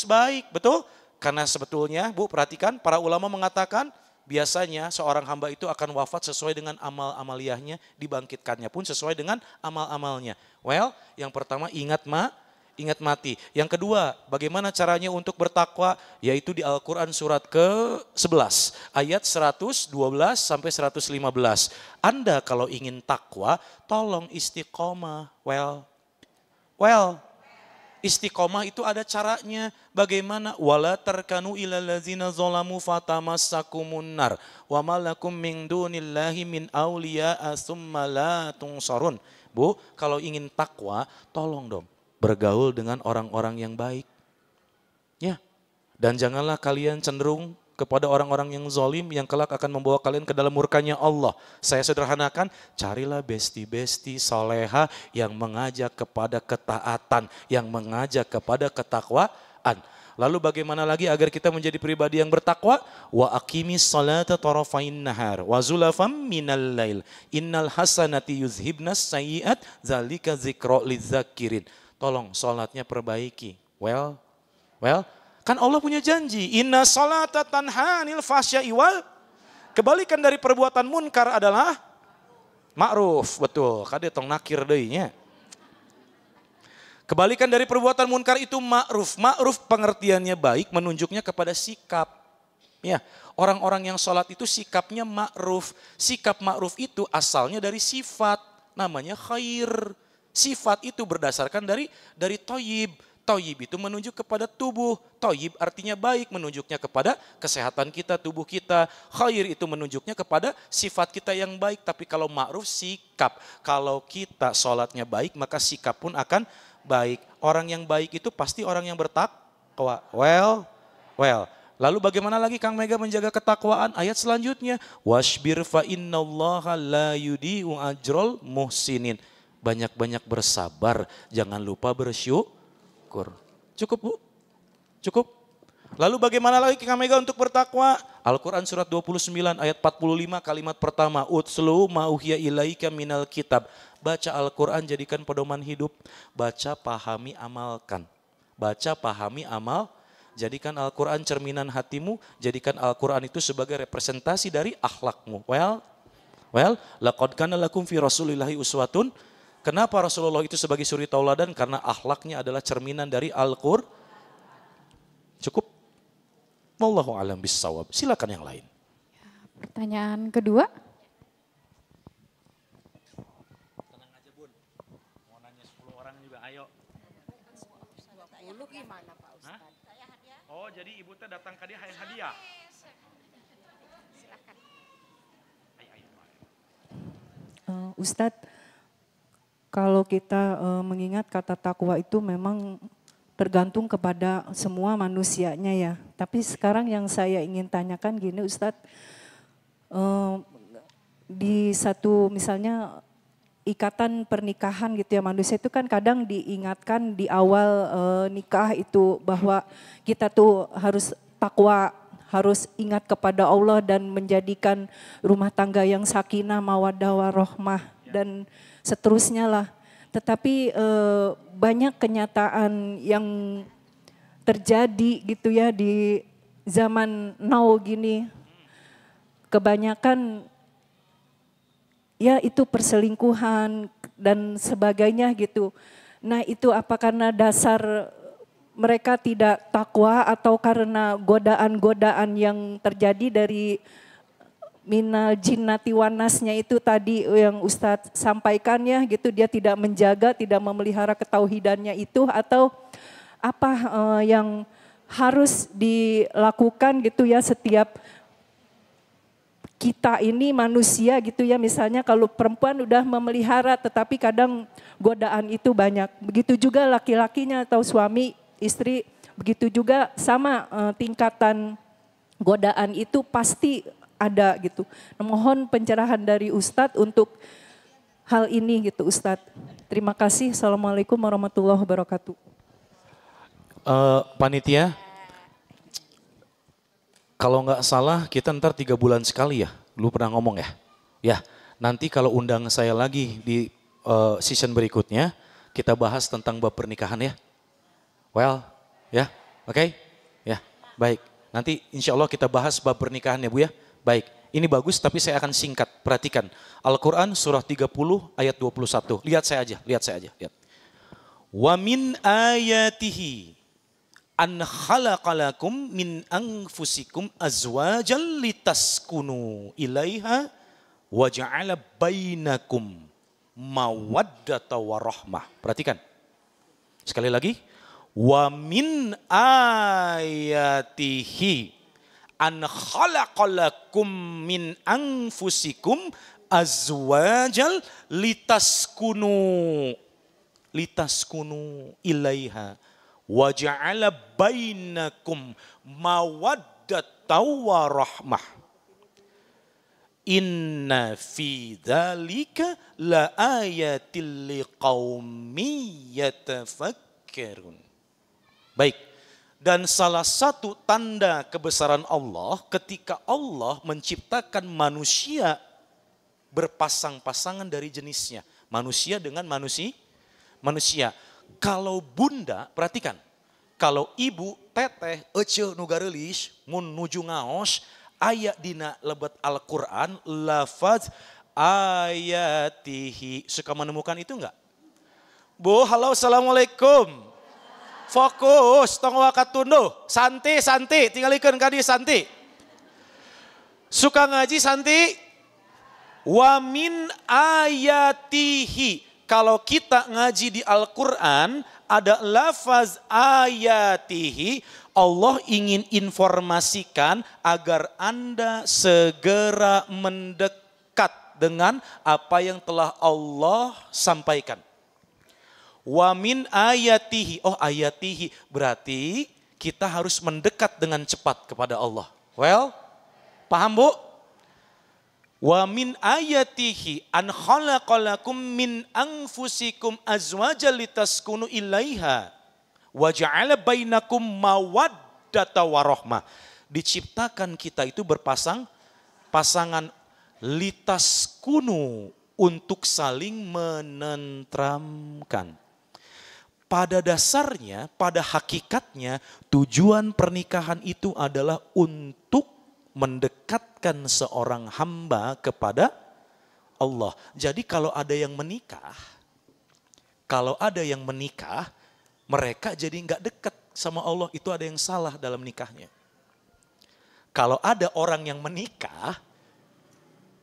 baik, betul? Karena sebetulnya, Bu, perhatikan, para ulama mengatakan, biasanya seorang hamba itu akan wafat sesuai dengan amal-amaliyahnya, dibangkitkannya pun sesuai dengan amal-amalnya. Well, yang pertama ingat mati. Yang kedua, bagaimana caranya untuk bertakwa? Yaitu di Al-Quran surat ke-11, ayat 112 sampai 115. Anda kalau ingin takwa, tolong istiqomah. Well, istiqomah itu ada caranya. Bagaimana? Wala tarkanu ilal ladzina zalamu fatamassakumun nar wa ma lakum min dunillahi min awliya'a tsumma la tunsarun. Bu, kalau ingin takwa, tolong dong bergaul dengan orang-orang yang baik. Ya. Dan janganlah kalian cenderung kepada orang-orang yang zalim yang kelak akan membawa kalian ke dalam murkanya Allah. Saya sederhanakan, carilah besti-besti soleha yang mengajak kepada ketaatan, yang mengajak kepada ketakwaan. Lalu bagaimana lagi agar kita menjadi pribadi yang bertakwa? Wa aqimis salata tarafain nahar wa zulafam minal lail. Innal hasanati yuzhibnas sayyi'at zalika zikra lidzakirin. Tolong sholatnya perbaiki. Well, kan Allah punya janji. Inna sholata tanha anil fahsya'i wal. Kebalikan dari perbuatan munkar adalah ma'ruf. Betul, kade tong nakir deui nya. Kebalikan dari perbuatan munkar itu ma'ruf. Ma'ruf pengertiannya baik, menunjuknya kepada sikap. Ya, orang-orang yang sholat itu sikapnya ma'ruf. Sikap ma'ruf itu asalnya dari sifat, namanya khair. Sifat itu berdasarkan dari toyib. Toyib itu menunjuk kepada tubuh. Toyib artinya baik, menunjuknya kepada kesehatan kita, tubuh kita. Khair itu menunjuknya kepada sifat kita yang baik. Tapi kalau ma'ruf sikap. Kalau kita sholatnya baik, maka sikap pun akan baik. Orang yang baik itu pasti orang yang bertakwa. Well. Lalu bagaimana lagi Kang Mega menjaga ketakwaan? Ayat selanjutnya. Washbir fa innallaha la yudi'u ajrol muhsinin. Banyak-banyak bersabar, jangan lupa bersyukur. Cukup Bu? Cukup? Lalu bagaimana lagi Kang Mega untuk bertakwa? Al-Quran surat 29 ayat 45 kalimat pertama. Utslu ma uhiya ilaika minal kitab. Baca Al-Quran jadikan pedoman hidup. Baca, pahami, amalkan. Baca, pahami, amal. Jadikan Al-Quran cerminan hatimu. Jadikan Al-Quran itu sebagai representasi dari akhlakmu. Well, laqad kana lakum fi rasulillahi uswatun. Kenapa Rasulullah itu sebagai suri tauladan? Karena akhlaknya adalah cerminan dari Al-Qur'an. Cukup? Wallahu a'lam bissawab. Silakan yang lain. Pertanyaan kedua. Tenang aja Bun. Mau nanya 10 orang juga, ayo. 20 gimana Pak Ustaz? Oh, jadi ibu teh datang ke dia hadiah. Silakan. Ayo. Ustadz, kalau kita mengingat kata takwa itu memang tergantung kepada semua manusianya ya. Tapi sekarang yang saya ingin tanyakan gini Ustadz, di satu misalnya ikatan pernikahan gitu ya, manusia itu kan kadang diingatkan di awal nikah itu bahwa kita tuh harus takwa, harus ingat kepada Allah dan menjadikan rumah tangga yang sakinah, mawaddah, warohmah dan seterusnya lah. Tetapi banyak kenyataan yang terjadi gitu ya di zaman now gini. Kebanyakan ya itu perselingkuhan dan sebagainya gitu. Nah itu apa karena dasar mereka tidak takwa atau karena godaan-godaan yang terjadi dari minal jinnati wanasnya itu tadi yang Ustadz sampaikan ya gitu, dia tidak menjaga, tidak memelihara ketauhidannya itu, atau apa yang harus dilakukan gitu ya setiap kita ini manusia gitu ya, misalnya kalau perempuan udah memelihara tetapi kadang godaan itu banyak, begitu juga laki-lakinya atau suami istri, begitu juga sama tingkatan godaan itu pasti ada gitu. Nah, mohon pencerahan dari Ustadz untuk hal ini gitu Ustadz. Terima kasih. Assalamualaikum warahmatullahi wabarakatuh. Panitia, kalau nggak salah kita ntar 3 bulan sekali ya, lu pernah ngomong ya. Ya, nanti kalau undang saya lagi di season berikutnya, kita bahas tentang bab pernikahan ya. Well, ya, oke, okay? Ya, baik. Nanti insya Allah kita bahas bab pernikahan ya Bu ya. Baik, ini bagus tapi saya akan singkat, perhatikan. Al-Quran surah 30 ayat 21, lihat saya aja, lihat saya aja. Lihat. Wa min ayatihi an khalaqalakum min anfusikum azwajan litaskunu ilaiha wa ja'ala bainakum mawaddata warahmah. Perhatikan. Sekali lagi. Wa min ayatihi an khalaqalakum min anfusikum azwajal litaskunu ilaiha wa ja'ala bainakum mawaddata warahmah. Inna fi dzalika la ayatil liqaumin yatafakkarun. Baik, dan salah satu tanda kebesaran Allah ketika Allah menciptakan manusia berpasang-pasangan dari jenisnya. Manusia dengan manusia. Kalau bunda, perhatikan, kalau ibu teteh ece nu gareulis mun nuju ngaos aya dina lebet Al-Qur'an lafaz ayatihi. Suka menemukan itu enggak? Bu, halo, assalamualaikum. Fokus, tong wakatunduh, santi, santi, tinggalikeun ka dieu santi. Suka ngaji santi? Wa min ayatihi. Kalau kita ngaji di Al-Quran, ada lafaz ayatihi, Allah ingin informasikan agar Anda segera mendekat dengan apa yang telah Allah sampaikan. Wa min ayatihi, oh ayatihi, berarti kita harus mendekat dengan cepat kepada Allah. Well, paham Bu? Wa min ayatihi an khalaqalakum min anfusikum azwajan litaskunu ilaiha wa ja'ala bainakum mawaddata warahmah. Diciptakan kita itu berpasang pasangan litaskunu untuk saling menentramkan. Pada dasarnya, pada hakikatnya, tujuan pernikahan itu adalah untuk mendekatkan seorang hamba kepada Allah. Jadi kalau ada yang menikah, mereka jadi nggak dekat sama Allah. Itu ada yang salah dalam nikahnya. Kalau ada orang yang menikah,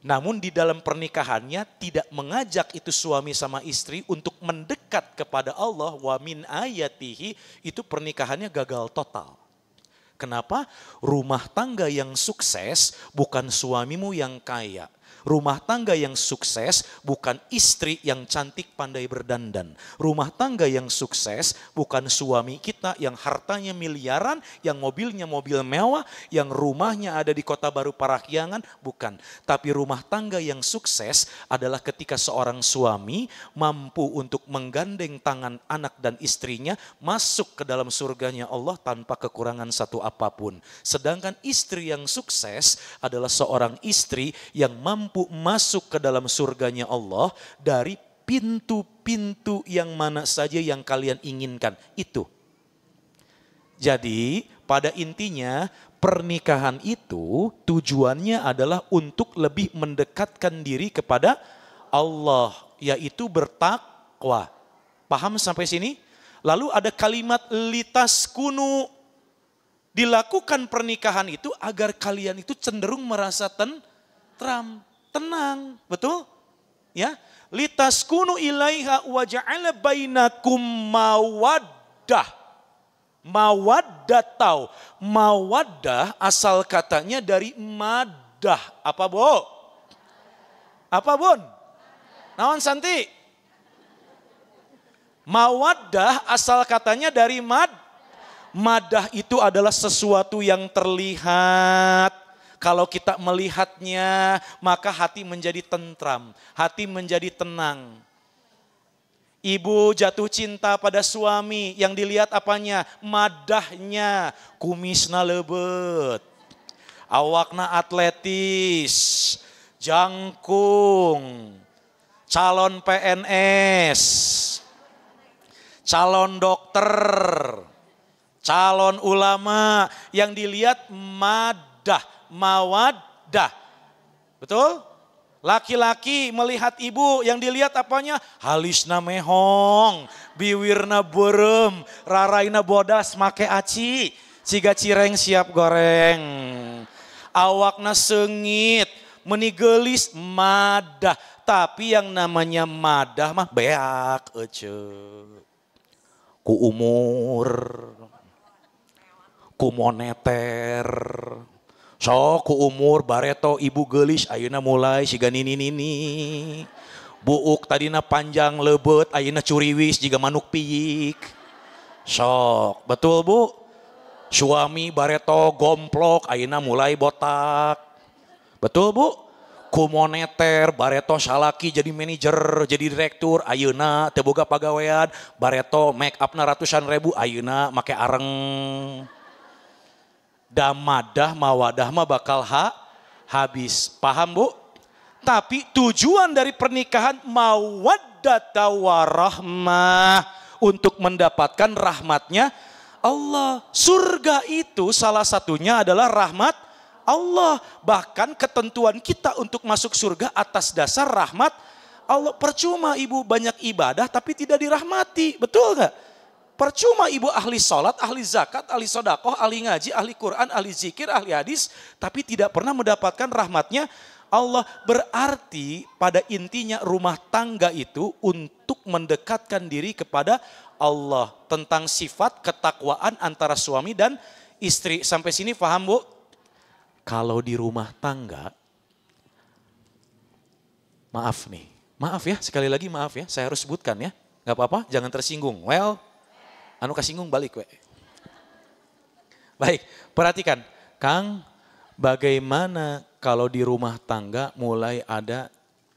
namun di dalam pernikahannya tidak mengajak itu suami sama istri untuk mendekat kepada Allah, wa min ayatihi, itu pernikahannya gagal total. Kenapa? Rumah tangga yang sukses bukan suamimu yang kaya, Rumah tangga yang sukses bukan istri yang cantik pandai berdandan. Rumah tangga yang sukses bukan suami kita yang hartanya miliaran, yang mobilnya mobil mewah, yang rumahnya ada di Kota Baru Parahyangan, bukan. Tapi rumah tangga yang sukses adalah ketika seorang suami mampu untuk menggandeng tangan anak dan istrinya masuk ke dalam surganya Allah tanpa kekurangan satu apapun. Sedangkan istri yang sukses adalah seorang istri yang mampu masuk ke dalam surganya Allah dari pintu-pintu yang mana saja yang kalian inginkan. Itu. Jadi pada intinya pernikahan itu tujuannya adalah untuk lebih mendekatkan diri kepada Allah, yaitu bertakwa. Paham sampai sini? Lalu ada kalimat litaskunu. Dilakukan pernikahan itu agar kalian itu cenderung merasa tentram, tenang, betul? Ya, litaskunu ilaiha wa ja'ala bainakum mawaddah. Mawaddatau. Mawaddah asal katanya dari madah. Apa, Bu? Apa, Bun? Naon Santi? Mawaddah asal katanya dari mad. Madah itu adalah sesuatu yang terlihat. Kalau kita melihatnya, maka hati menjadi tentram, hati menjadi tenang. Ibu jatuh cinta pada suami, yang dilihat apanya? Madahnya, kumisna lebet, awakna atletis, jangkung, calon PNS, calon dokter, calon ulama, yang dilihat madah. Mawaddah, betul? Laki-laki melihat ibu, yang dilihat apanya? Halisna mehong, biwirna berem, raraina bodas make aci, ciga cireng siap goreng, awakna sengit, menigelis madah. Tapi yang namanya madah mah beak ece, ku umur, ku moneter. So ku umur bareto ibu gelis ayeuna mulai siga nini-nini. Buuk tadina panjang lebet ayeuna curiwis jiga manuk piyik. Sok, betul Bu? Suami bareto gomplok ayeuna mulai botak. Betul Bu? Ku moneter bareto salaki jadi manajer, jadi direktur ayeuna teu boga pagawean, bareto make upna ratusan ribu ayeuna make areng. Damadah mawadah mah bakal habis. Paham Bu? Tapi tujuan dari pernikahan mawaddata warahmah, untuk mendapatkan rahmatnya Allah. Surga itu salah satunya adalah rahmat Allah. Bahkan ketentuan kita untuk masuk surga atas dasar rahmat Allah. Percuma ibu banyak ibadah tapi tidak dirahmati. Betul gak? Percuma ibu ahli sholat, ahli zakat, ahli sodakoh, ahli ngaji, ahli Quran, ahli zikir, ahli hadis, tapi tidak pernah mendapatkan rahmatnya Allah. Berarti pada intinya rumah tangga itu untuk mendekatkan diri kepada Allah. Tentang sifat ketakwaan antara suami dan istri. Sampai sini paham Bu? Kalau di rumah tangga, maaf nih, maaf ya, sekali lagi maaf ya, saya harus sebutkan ya. Gak apa-apa, jangan tersinggung. Well, anu kasinggung balik we. Baik, perhatikan. Kang, bagaimana kalau di rumah tangga mulai ada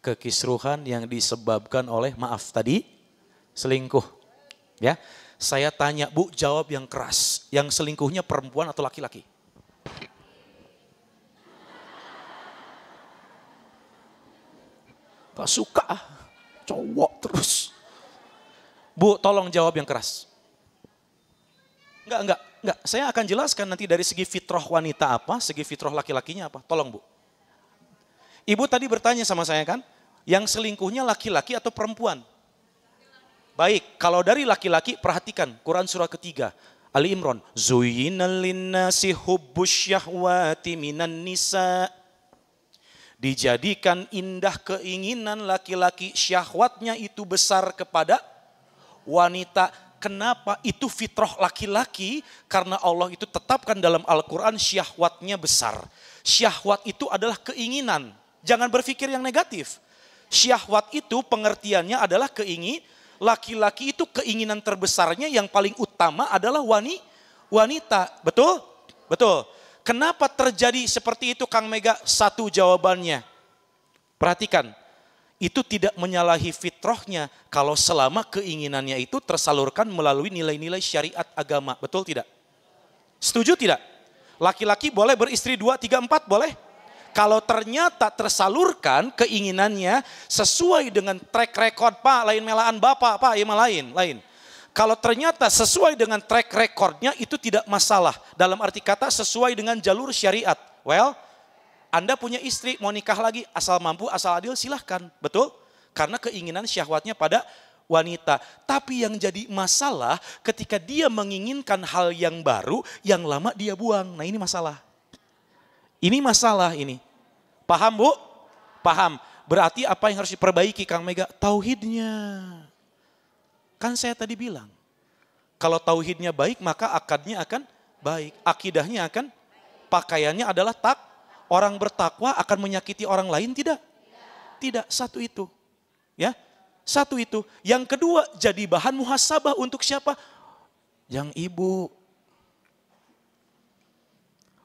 kekisruhan yang disebabkan oleh, maaf tadi, selingkuh. Ya, saya tanya Bu, jawab yang keras. Yang selingkuhnya perempuan atau laki-laki? Gak suka, cowok terus. Bu, tolong jawab yang keras. Enggak. Saya akan jelaskan nanti dari segi fitrah wanita apa, segi fitrah laki-lakinya apa. Tolong Bu. Ibu tadi bertanya sama saya kan, yang selingkuhnya laki-laki atau perempuan? Baik, kalau dari laki-laki perhatikan Quran surah ketiga, Ali Imran. Zuyyina linnasi hubbus syahwati minan nisa. Dijadikan indah keinginan laki-laki, syahwatnya itu besar kepada wanita. Kenapa itu fitrah laki-laki? Karena Allah itu tetapkan dalam Al-Quran syahwatnya besar. Syahwat itu adalah keinginan. Jangan berpikir yang negatif. Syahwat itu pengertiannya adalah keingin. Laki-laki itu keinginan terbesarnya yang paling utama adalah wanita. Betul? Betul. Kenapa terjadi seperti itu Kang Mega? Satu jawabannya. Perhatikan. Itu tidak menyalahi fitrahnya kalau selama keinginannya itu tersalurkan melalui nilai-nilai syariat agama. Betul tidak? Setuju tidak? Laki-laki boleh beristri 2, 3, 4 boleh? Kalau ternyata tersalurkan keinginannya sesuai dengan track record Pak, lain melaan Bapak, Pak, ya lain. Kalau ternyata sesuai dengan track recordnya itu tidak masalah. Dalam arti kata sesuai dengan jalur syariat. Well, Anda punya istri, mau nikah lagi, asal mampu, asal adil, silahkan. Betul? Karena keinginan syahwatnya pada wanita. Tapi yang jadi masalah ketika dia menginginkan hal yang baru, yang lama dia buang. Nah ini masalah. Ini masalah ini. Paham Bu? Paham. Berarti apa yang harus diperbaiki Kang Mega? Tauhidnya. Kan saya tadi bilang, kalau tauhidnya baik maka akadnya akan baik. Akidahnya akan, pakaiannya adalah tak. Orang bertakwa akan menyakiti orang lain tidak? Tidak, satu itu. Ya, satu itu. Yang kedua, jadi bahan muhasabah untuk siapa? Yang ibu.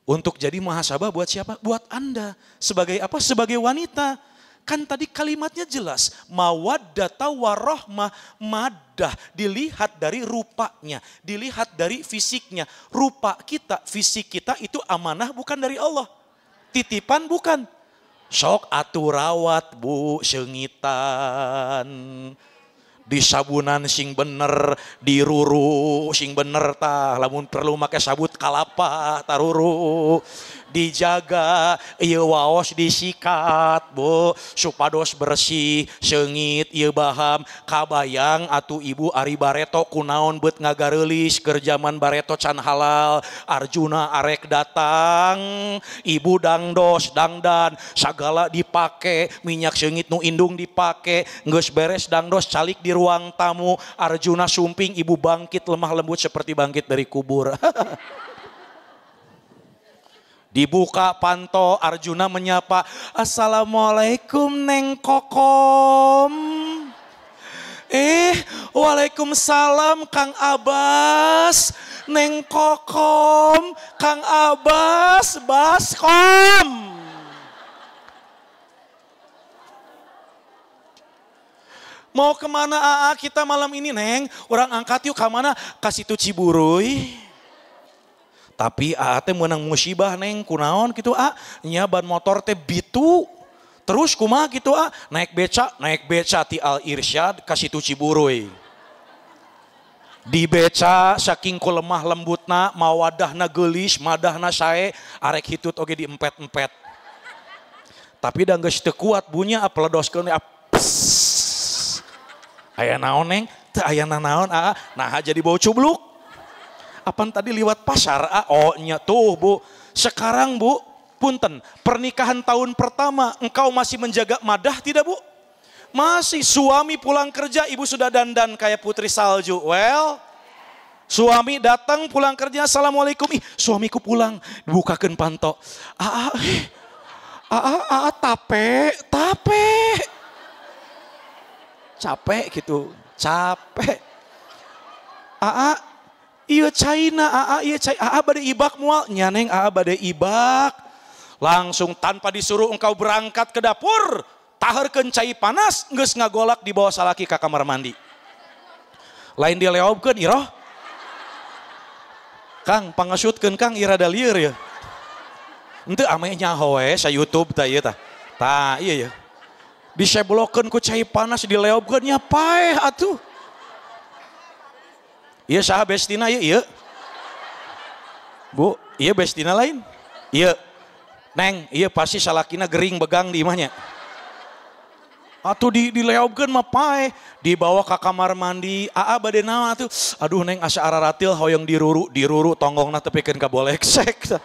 Untuk jadi muhasabah buat siapa? Buat Anda. Sebagai apa? Sebagai wanita. Kan tadi kalimatnya jelas. Mawaddata warohmah, maddah. Dilihat dari rupanya. Dilihat dari fisiknya. Rupa kita, fisik kita itu amanah bukan dari Allah. Titipan bukan. Sok atuh rawat bu seungitan. Disabunan sing bener, diruru sing bener tah, lamun perlu make sabut kalapa taruru, dijaga, ieu waos disikat bu, supados bersih, seungit ieu baham, kabayang atuh ibu ari bareto kunaon beut ngagareulis keur jaman bareto can halal, Arjuna arek datang, ibu dangdos dangdan, sagala dipake, minyak seungit nu indung dipake, geus beres dangdos calik di ruang tamu, Arjuna sumping, ibu bangkit lemah lembut seperti bangkit dari kubur. Dibuka panto, Arjuna menyapa, Assalamualaikum Neng Kokom. Waalaikumsalam Kang Abbas, Neng Kokom, Kang Abbas, Baskom. Mau kemana AA kita malam ini Neng? Orang angkat yuk kemana? Kasih tuh Ciburuy. Tapi AA teh menang musibah Neng, kunaon gitu A. Nya ban motor teh bitu. Terus kumaha gitu A? Naik beca ti Al Irsyad kasih tuh Ciburuy. Di beca saking ku lemah lembutna, mawadahna geulis, madahna sae, arek hitut oge diempet-empet. Tapi da geus teu kuat bunya peledoskeun aya naon Neng? Teu aya naon aa. Nah jadi bau cubluk. Apan tadi liwat pasar aa? Oh nya tuh Bu. Sekarang Bu, punten, pernikahan tahun pertama engkau masih menjaga madah tidak Bu? Masih. Suami pulang kerja ibu sudah dandan kayak putri salju. Well, suami datang pulang kerja, assalamualaikum. Ih, suamiku pulang, dibukakeun panto. Aa, aa, tape, tape. Capek gitu, capek. Aa, iya China, aa, iya China, aa bade ibak mual, nya Neng, aa bade ibak. Langsung tanpa disuruh engkau berangkat ke dapur, taharkeun cai panas, geus ngagolak dibawa salaki ka kamar mandi. Lain dileobkeun iroh. Kang, pangasutkeun Kang ira da lieur ya. Henteu ame nyaho we sa YouTube tah ieu tah. Tah iya ya. Diseblokeun ku cai panas dileobkeun nya paeh atuh. Ieu saha bestina ieu ieu? Bu, ieu bestina lain? Ieu. Neng, ieu pasti salakina gering begang di imahnya. Atuh dileobkeun mah paeh, dibawa ka kamar mandi, aa bade naon atuh? Aduh Neng asa araratil hoyong diruru, diruru tonggongna tepikeun ka boleksek.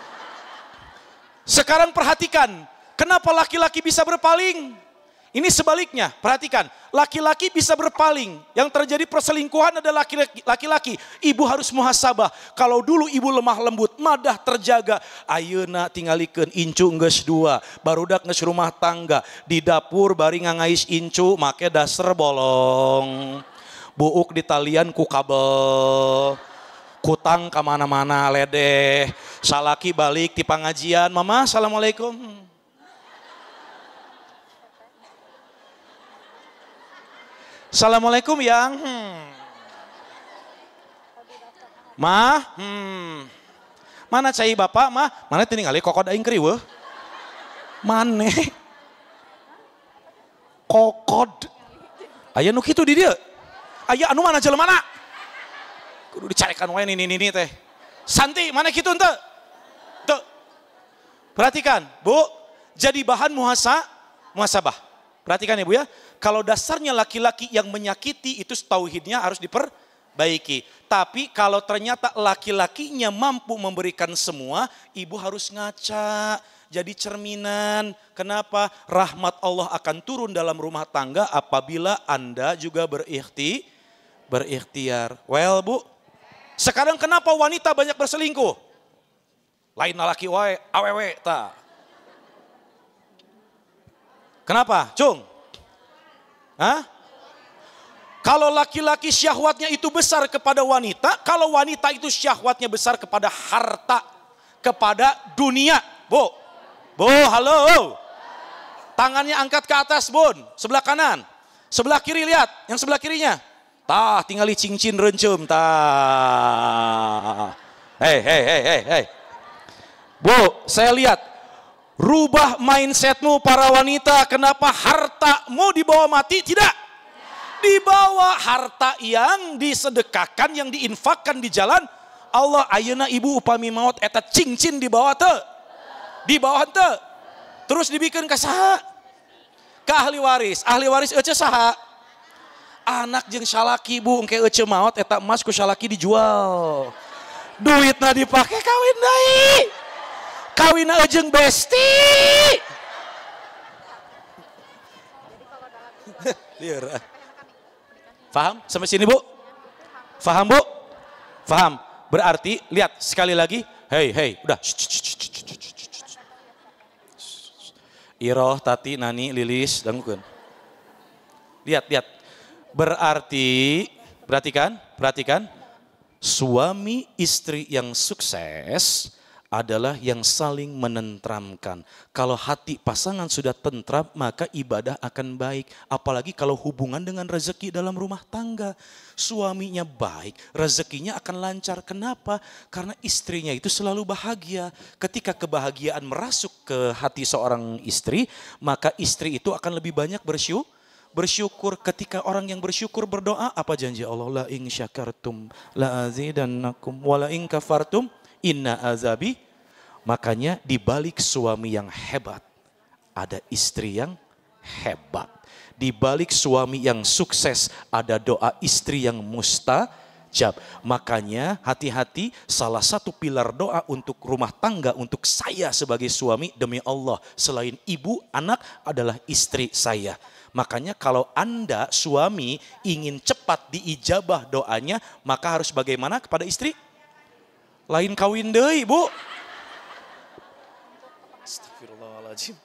Sekarang perhatikan, kenapa laki-laki bisa berpaling? Ini sebaliknya, perhatikan. Laki-laki bisa berpaling. Yang terjadi perselingkuhan adalah laki-laki. Ibu harus muhasabah. Kalau dulu ibu lemah lembut, madah terjaga. Ayeuna tingalikeun incu geus dua, barudak geus rumah tangga. Di dapur bari ngangais incu, make daster bolong. Buuk di talian ku kabel. Kutang kemana-mana ledeh. Salaki balik ti pangajian, mama assalamualaikum. Assalamualaikum yang. Ma, Mana cai bapak, mah? Mana tingali kokod aing kriweuh? Mane? Kokod. Aya nu kitu di dieu. Aya anu mana jelema mana? Kudu dicarekan wae nini-nini teh. Santi, mana kitu henteu? Teu. Perhatikan, Bu. Jadi bahan muhasabah. Perhatikan ya Bu ya. Kalau dasarnya laki-laki yang menyakiti itu tauhidnya harus diperbaiki. Tapi kalau ternyata laki-lakinya mampu memberikan semua, ibu harus ngaca, jadi cerminan. Kenapa? Rahmat Allah akan turun dalam rumah tangga apabila Anda juga berikhtiar. Well Bu, sekarang kenapa wanita banyak berselingkuh? Lain laki wae, awewe ta. Kenapa? Cung? Hah? Kalau laki-laki syahwatnya itu besar kepada wanita, kalau wanita itu syahwatnya besar kepada harta, kepada dunia. Bu, Bu, halo. Tangannya angkat ke atas, Bun. Sebelah kanan. Sebelah kiri lihat, yang sebelah kirinya. Tah, tinggali cincin rencem, tah. Hei, hei, hei, hei, hei. Bu, saya lihat. Rubah mindsetmu para wanita, kenapa hartamu dibawa mati? Tidak. Dibawa harta yang disedekahkan, yang diinfakkan di jalan Allah. Ayeuna ibu upami maut eta cincin dibawa teu? Dibawa henteu? Terus dibikeun ka saha? Ka ahli waris. Ahli waris ece saha? Anak jeung salaki bu, engke ece maot eta emas ku salaki dijual. Duitna dipake kawin deui. Kawin jeung besti. Lieur. Faham sampai sini Bu? Faham Bu? Faham. Berarti lihat sekali lagi, hei hei, udah. Iroh, Tati, Nani, Lilis, dangukeun. Lihat, lihat. Berarti, perhatikan, perhatikan. Suami istri yang sukses adalah yang saling menentramkan. Kalau hati pasangan sudah tentram, maka ibadah akan baik. Apalagi kalau hubungan dengan rezeki dalam rumah tangga. Suaminya baik, rezekinya akan lancar. Kenapa? Karena istrinya itu selalu bahagia. Ketika kebahagiaan merasuk ke hati seorang istri, maka istri itu akan lebih banyak bersyukur. Ketika orang yang bersyukur berdoa, apa janji Allah? La in syakartum la azidannakum wa la in kafartum inna azabi. Makanya di balik suami yang hebat ada istri yang hebat. Di balik suami yang sukses ada doa istri yang mustajab. Makanya hati-hati, salah satu pilar doa untuk rumah tangga, untuk saya sebagai suami, demi Allah, selain ibu, anak adalah istri saya. Makanya kalau Anda suami ingin cepat diijabah doanya, maka harus bagaimana kepada istri? Lain kawin deui, Bu. Astagfirullahaladzim.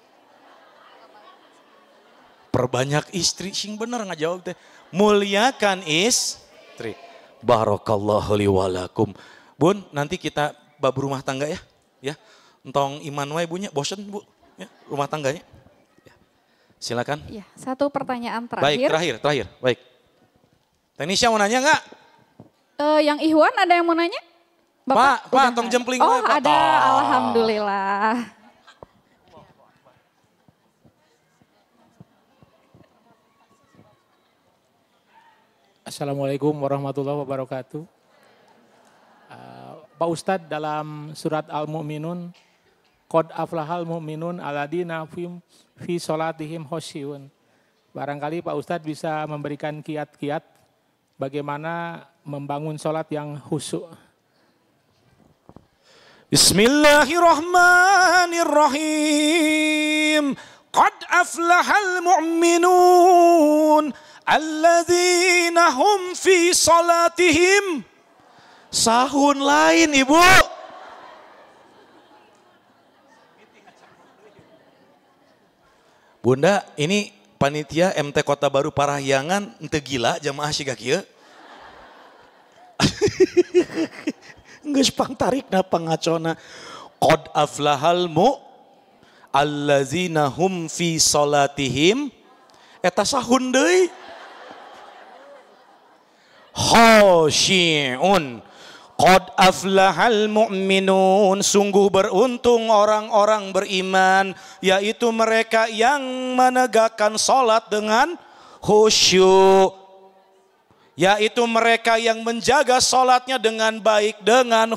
Perbanyak istri, sing bener ngajawab teh. Muliakan istri. Barakallahu li walakum. Bun, nanti kita bab rumah tangga ya. Ya. Entong iman wae bunya, bosen Bu, ya, rumah tangganya. Ya. Silakan. Ya, satu pertanyaan terakhir. Baik, terakhir. Baik. Teknisya mau nanya enggak? Yang Ikhwan ada yang mau nanya? Bapak, Pak, tong jempling. Oh, Pak. Ada, alhamdulillah. Assalamualaikum warahmatullahi wabarakatuh. Pak Ustadz, dalam surat Al-Mu'minun, qad aflahal mu'minun alladzina fi sholatihim khosyiun. Barangkali Pak Ustadz bisa memberikan kiat-kiat bagaimana membangun sholat yang khusyuk. Bismillahirrahmanirrahim. Qad aflahal mu'minun alladzina hum fi salatihim. Sahun lain ibu. Bunda, ini panitia MT Kota Baru Parahyangan ente gila jamaah siga kieu. Geus pangtarikna pangacona. Qad aflahal mu allazina hum fi salatihim. Eta sahun deui. Khashi'un. Qad aflahal mu'minun, sungguh beruntung orang-orang beriman, yaitu mereka yang menegakkan salat dengan khusyuk, yaitu mereka yang menjaga salatnya dengan baik, dengan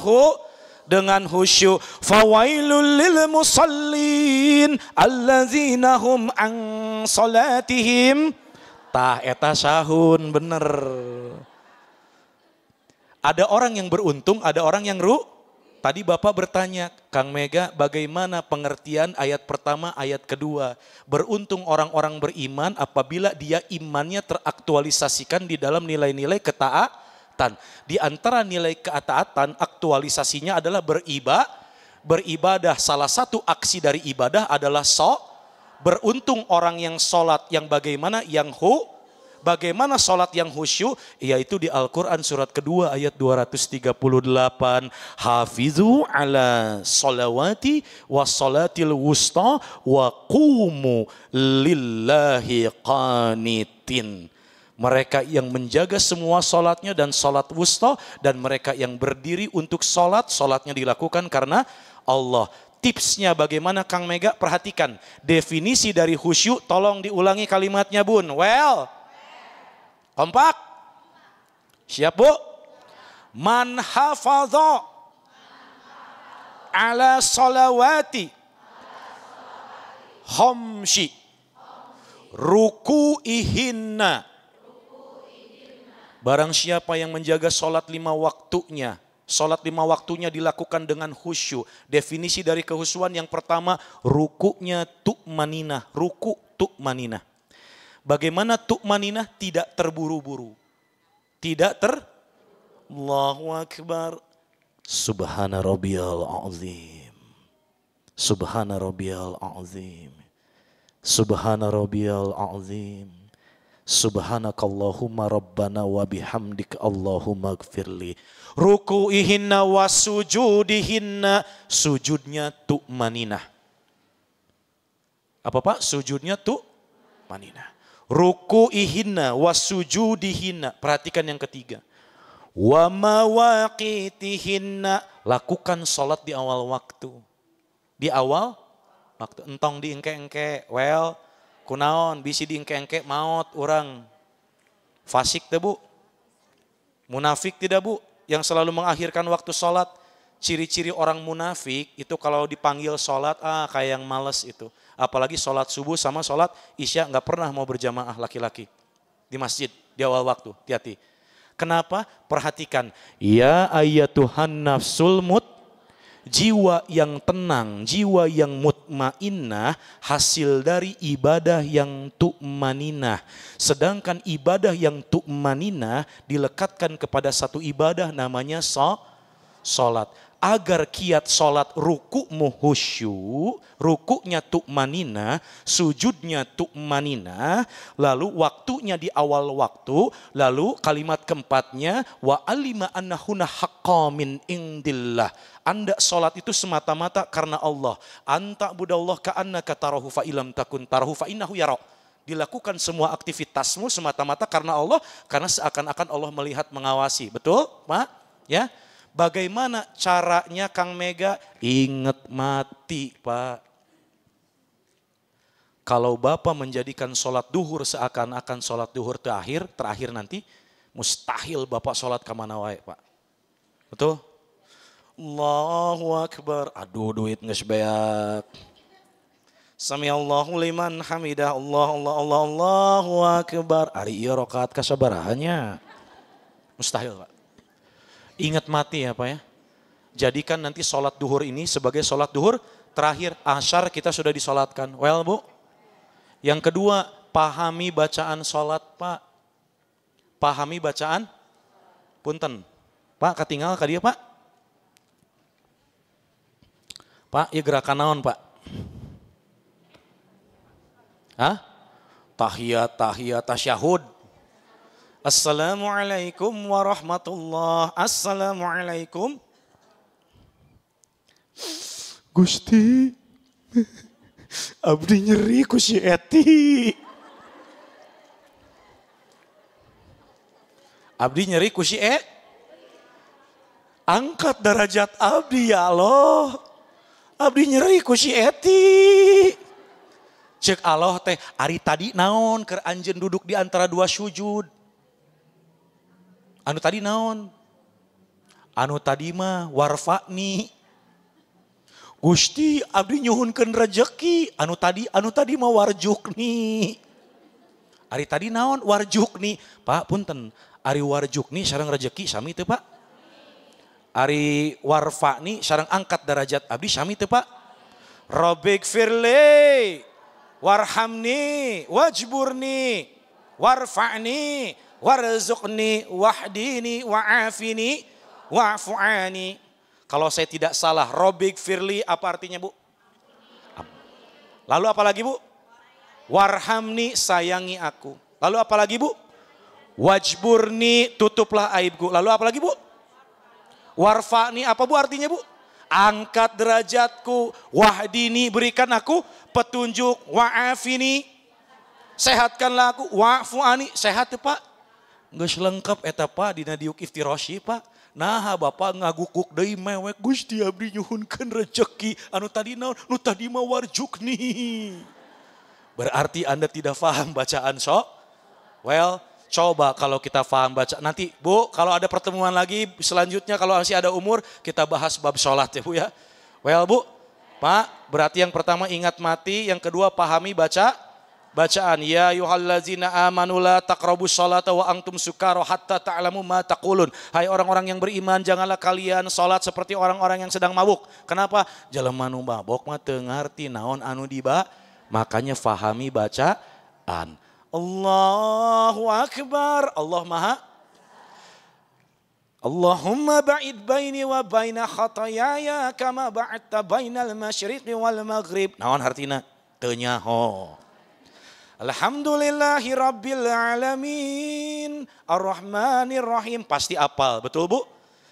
khusyuk. Fawailul lil musallin allazina hum an salatihim. Tah eta sahun bener. Ada orang yang beruntung, ada orang yang Tadi Bapak bertanya, Kang Mega, bagaimana pengertian ayat pertama, ayat kedua? Beruntung orang-orang beriman apabila dia imannya teraktualisasikan di dalam nilai-nilai ketaatan. Di antara nilai ketaatan, aktualisasinya adalah beribadah. Salah satu aksi dari ibadah adalah beruntung orang yang sholat yang bagaimana, yang Bagaimana sholat yang khusyuk? Yaitu di Al-Quran surat kedua ayat 238. Hafizu ala sholawati wa sholatil wusta wa qumu lillahi qanitin. Mereka yang menjaga semua sholatnya dan sholat wusta, dan mereka yang berdiri untuk sholat, sholatnya dilakukan karena Allah. Tipsnya bagaimana Kang Mega? Perhatikan definisi dari khusyuk, tolong diulangi kalimatnya Bun. Well, kompak? Siap Bu? Man hafadha ala salawati khamsi ruku'ihinna. Barang siapa yang menjaga sholat 5 waktunya, sholat 5 waktunya dilakukan dengan khusyuk. Definisi dari kehusuan yang pertama, rukuknya tukmaninah, ruku tukmaninah. Bagaimana tukmaninah? Tidak terburu-buru. Tidak Allahu Akbar. Subhana rabbiyal azim. Subhana rabbiyal azim. Subhana rabbiyal azim. Subhanakallahumma rabbana wa bihamdik Allahumma gfirli. Ruku'ihinna wa sujudihinna. Sujudnya tukmaninah. Apa Pak? Sujudnya tukmaninah. Ruku'ihinna wa sujudihinna. Perhatikan yang ketiga. Wa mawaqitihinna. Lakukan sholat di awal waktu. Di awal waktu. Entong di engke-engke. Well, kunaon bisi di engke-engke maot orang. Fasik teh Bu? Munafik tidak Bu? Yang selalu mengakhirkan waktu sholat. Ciri-ciri orang munafik itu kalau dipanggil sholat, kayak yang males itu. Apalagi sholat subuh sama sholat isya nggak pernah mau berjamaah laki-laki di masjid di awal waktu, hati-hati. Kenapa? Perhatikan. Ya ayyatuhan nafsul mut, jiwa yang tenang, jiwa yang mutmainnah, hasil dari ibadah yang tukmaninah. Sedangkan ibadah yang tukmaninah dilekatkan kepada satu ibadah namanya sholat. Agar kiat sholat rukukmu khusyuk, rukuknya tukmanina, sujudnya tukmanina, lalu waktunya di awal waktu, lalu kalimat keempatnya, wa alima annahuna haqqa min indillah. Anda sholat itu semata-mata karena Allah. Anta budallah ka'annaka tarahu fa ilam takun tarahu fa innahu yara. Dilakukan semua aktivitasmu semata-mata karena Allah, karena seakan-akan Allah melihat, mengawasi. Betul, Pak? Ya. Bagaimana caranya Kang Mega? Ingat mati, Pak. Kalau Bapak menjadikan sholat duhur seakan-akan sholat duhur terakhir nanti, mustahil Bapak sholat kemana wae, Pak. Betul? Allahu Akbar. Aduh, duit geus beak. Samiallahu liman hamidah. Allah, Allah, Allah, Allahu Akbar. Ari ieu rakaat kasabarahannya. Mustahil, Pak. Ingat mati ya Pak ya. Jadikan nanti sholat duhur ini sebagai sholat duhur terakhir. Ashar kita sudah disolatkan. Well Bu, Yang kedua, pahami bacaan sholat Pak. Pahami bacaan, punten. Pak, katinggal ka dieu Pak. Pak, ieu gerakan naon Pak? Hah? Tahiyat, tahiyat, tasyahud. Assalamualaikum warahmatullah. Assalamualaikum. Gusti, abdi nyeri ku si Eti. Abdi nyeri ku si E. Angkat derajat abdi ya Allah. Abdi nyeri ku si Eti. Cek Allah teh, ari tadi naon keur anjeun duduk di antara dua sujud. Anu tadi naon? Anu tadi mah warfa'ni. Gusti abdi nyuhunkeun rejeki, anu tadi mah warjukni. Ari tadi naon warjukni? Pak punten, ari warjukni sareng rejeki sami teu Pak? Ari warfa'ni sareng angkat derajat abdi sami teu Pak? Rabbik firli warhamni wajburni warfa'ni warzuqni wahdini wa'afini wa'fu'ani. Kalau saya tidak salah, Robik Firli apa artinya Bu? Lalu apa lagi Bu? Warhamni, sayangi aku. Lalu apa lagi Bu? Wajburni, tutuplah aibku. Lalu apa lagi Bu? Warfa'ni, apa Bu artinya Bu? Angkat derajatku. Wahdini, berikan aku petunjuk. Wa'afini, sehatkanlah aku. Wa'fu'ani, sehat ya Pak. Geus lengkap eta Pak dina diuk iftirosyi Pak. Nah bapak ngagukuk deui mewek Gusti abdi nyuhunkeun rejeki anu tadi naon nu tadi mah warjukni. Berarti Anda tidak paham bacaan sok. Well, coba kalau kita paham baca nanti Bu, kalau ada pertemuan lagi selanjutnya kalau masih ada umur kita bahas bab sholat ya Bu ya. Well Bu, Pak, berarti yang pertama ingat mati, yang kedua pahami bacaan. Ya ayyuhallazina amanu la taqrabus sholata wa antum sukara hatta ta'lamu ma taqulun. Hai orang-orang yang beriman, janganlah kalian salat seperti orang-orang yang sedang mabuk. Kenapa? Jelema nu mabok mah teu ngarti naon anu diba. Makanya fahami bacaan. Allahu akbar. Allah Maha. Allahumma ba'id baini wa baina khatayaya kama ba'adta bainal masyriqi wal maghrib. Naon hartina? Teu nyaho. Alhamdulillahi rabbil alamin arrahmanir rahim. Pasti apal, betul Bu?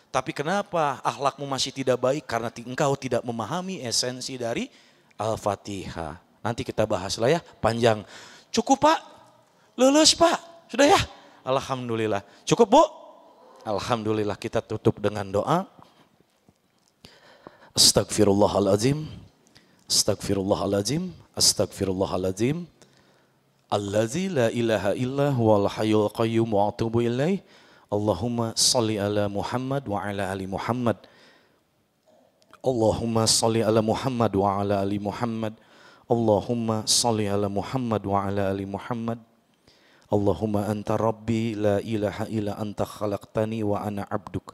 Tapi kenapa akhlakmu masih tidak baik? Karena engkau tidak memahami esensi dari Al-Fatihah. Nanti kita bahas lah ya, panjang. Cukup Pak? Lulus Pak? Sudah ya? Alhamdulillah. Cukup Bu? Alhamdulillah, kita tutup dengan doa. Astagfirullahaladzim. Astagfirullahaladzim. Astagfirullahaladzim. Allazi la ilaha illa huwal hayyul qayyum wa atubu ilaih. Allahumma salli ala Muhammad wa ala ali Muhammad. Allahumma salli ala Muhammad wa ala ali Muhammad. Allahumma salli ala Muhammad wa ala ali Muhammad. Allahumma anta rabbi la ilaha illa anta khalaqtani wa ana abduk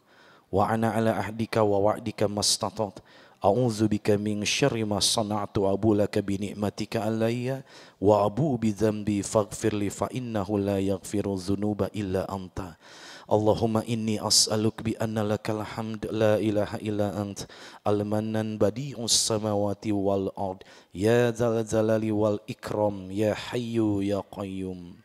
wa ana ala ahdika wa wa'dika mastata'tu. A'udzu bika min syarri ma sana'tu abu laka bi ni'matika alayya wa abu bi dzambi faghfir li fa innahu la yaghfiru dzunuba illa anta. Allahumma inni as'aluk bi anna lakal hamd la ilaha illa ant al-mannan badi'us samawati wal ard ya dzal jalali wal ikram ya hayyu ya qayyum.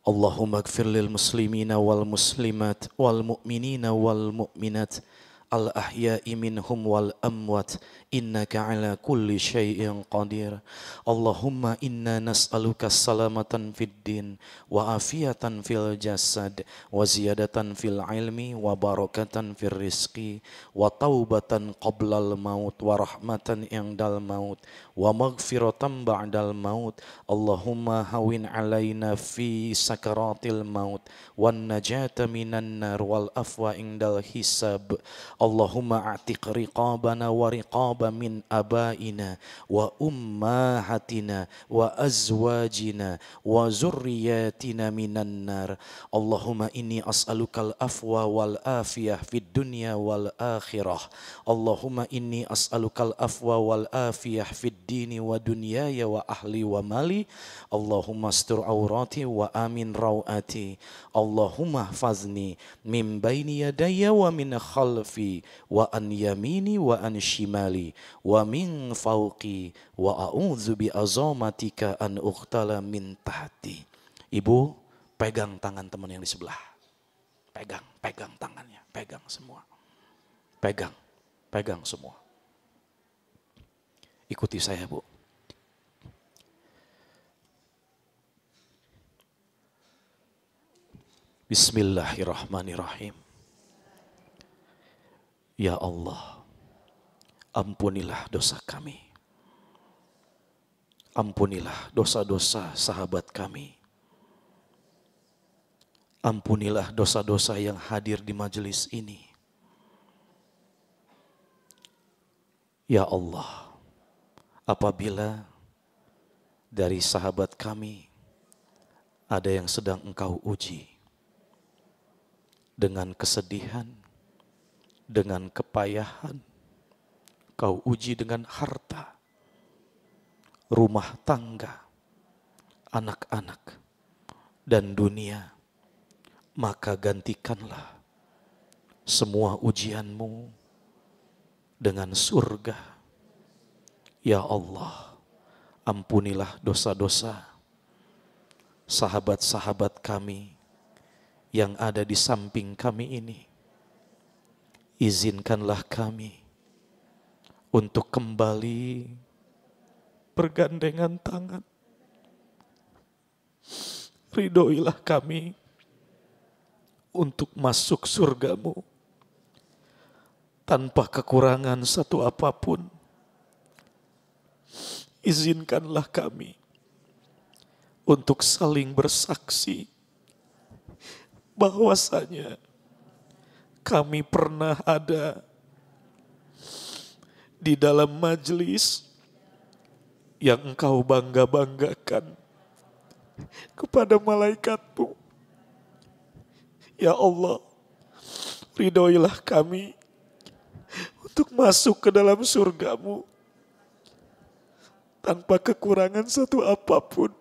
Allahumma ighfir lil muslimina wal muslimat wal mu'minina wal mu'minat al-ahya'i minhum wal amwat innaka ala kulli syai'in qadir. Allahumma inna nas'aluka salamatan fid din wa afiatan fil jasad wa ziyadatan fil ilmi wa barakatan fir rizqi wa taubatan qoblal maut wa rahmatan indal maut wa maghfiratan ba'dal maut. Allahumma hawin alaina fi sakaratil maut wan najata minan nar wal afwa indal hisab. Allahumma a'tiq riqabana wa riqaba min abaina wa ummahatina wa azwajina wa zurriyatina minan nar. Allahumma inni as'alukal afwa wal afiyah fid dunya wal akhirah. Allahumma inni as'alukal afwa wal afiyah fid dini wa dunyaya wa ahli wa mali. Allahumma astur aurati wa amin rawati. Allahumma hfazni min baini yadayya wa min khalfi wa an yamini wa an shimali wa min fawqi wa a'udzu bi azamatika an uqtala min tahti. Ibu, pegang tangan teman yang di sebelah. Pegang, pegang tangannya, pegang semua. Pegang, pegang semua. Ikuti saya, Bu. Bismillahirrahmanirrahim. Ya Allah, ampunilah dosa kami. Ampunilah dosa-dosa sahabat kami. Ampunilah dosa-dosa yang hadir di majelis ini. Ya Allah, apabila dari sahabat kami ada yang sedang Engkau uji dengan kesedihan, dengan kepayahan, Kau uji dengan harta, rumah tangga, anak-anak, dan dunia, maka gantikanlah semua ujianmu dengan surga. Ya Allah, ampunilah dosa-dosa sahabat-sahabat kami yang ada di samping kami ini. Izinkanlah kami untuk kembali bergandengan tangan. Ridhoilah kami untuk masuk surgamu tanpa kekurangan satu apapun. Izinkanlah kami untuk saling bersaksi bahwasanya kami pernah ada di dalam majelis yang Engkau bangga-banggakan kepada malaikatmu. Ya Allah, ridhoilah kami untuk masuk ke dalam surgamu tanpa kekurangan satu apapun.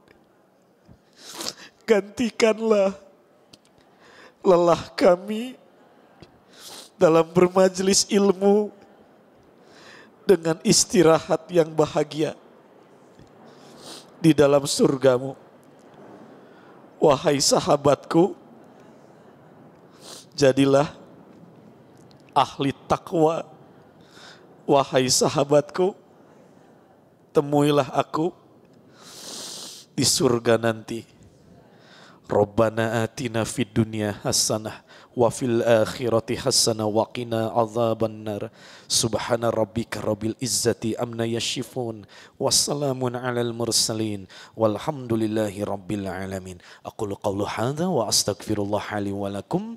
Gantikanlah lelah kami dalam bermajelis ilmu dengan istirahat yang bahagia di dalam surgamu. Wahai sahabatku, jadilah ahli takwa. Wahai sahabatku, temuilah aku di surga nanti. Rabbana atina fid dunya hasanah wa fil akhirati hasanah wa qina adzabannar. Subhana rabbika rabbil izzati amma yashifun wassalamun alal mursalin walhamdulillahi rabbil alamin. Aqulu qawlu hadza wa astaghfirullah li wa lakum.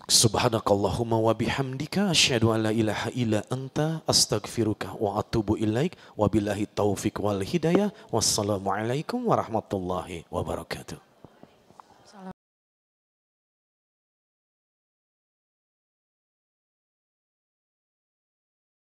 Subhanakallahumma wa bihamdika asyhadu an la ilaha illa anta astaghfiruka wa atubu ilaik. Wabillahi taufik wal hidayah. Wassalamualaikum warahmatullahi wabarakatuh.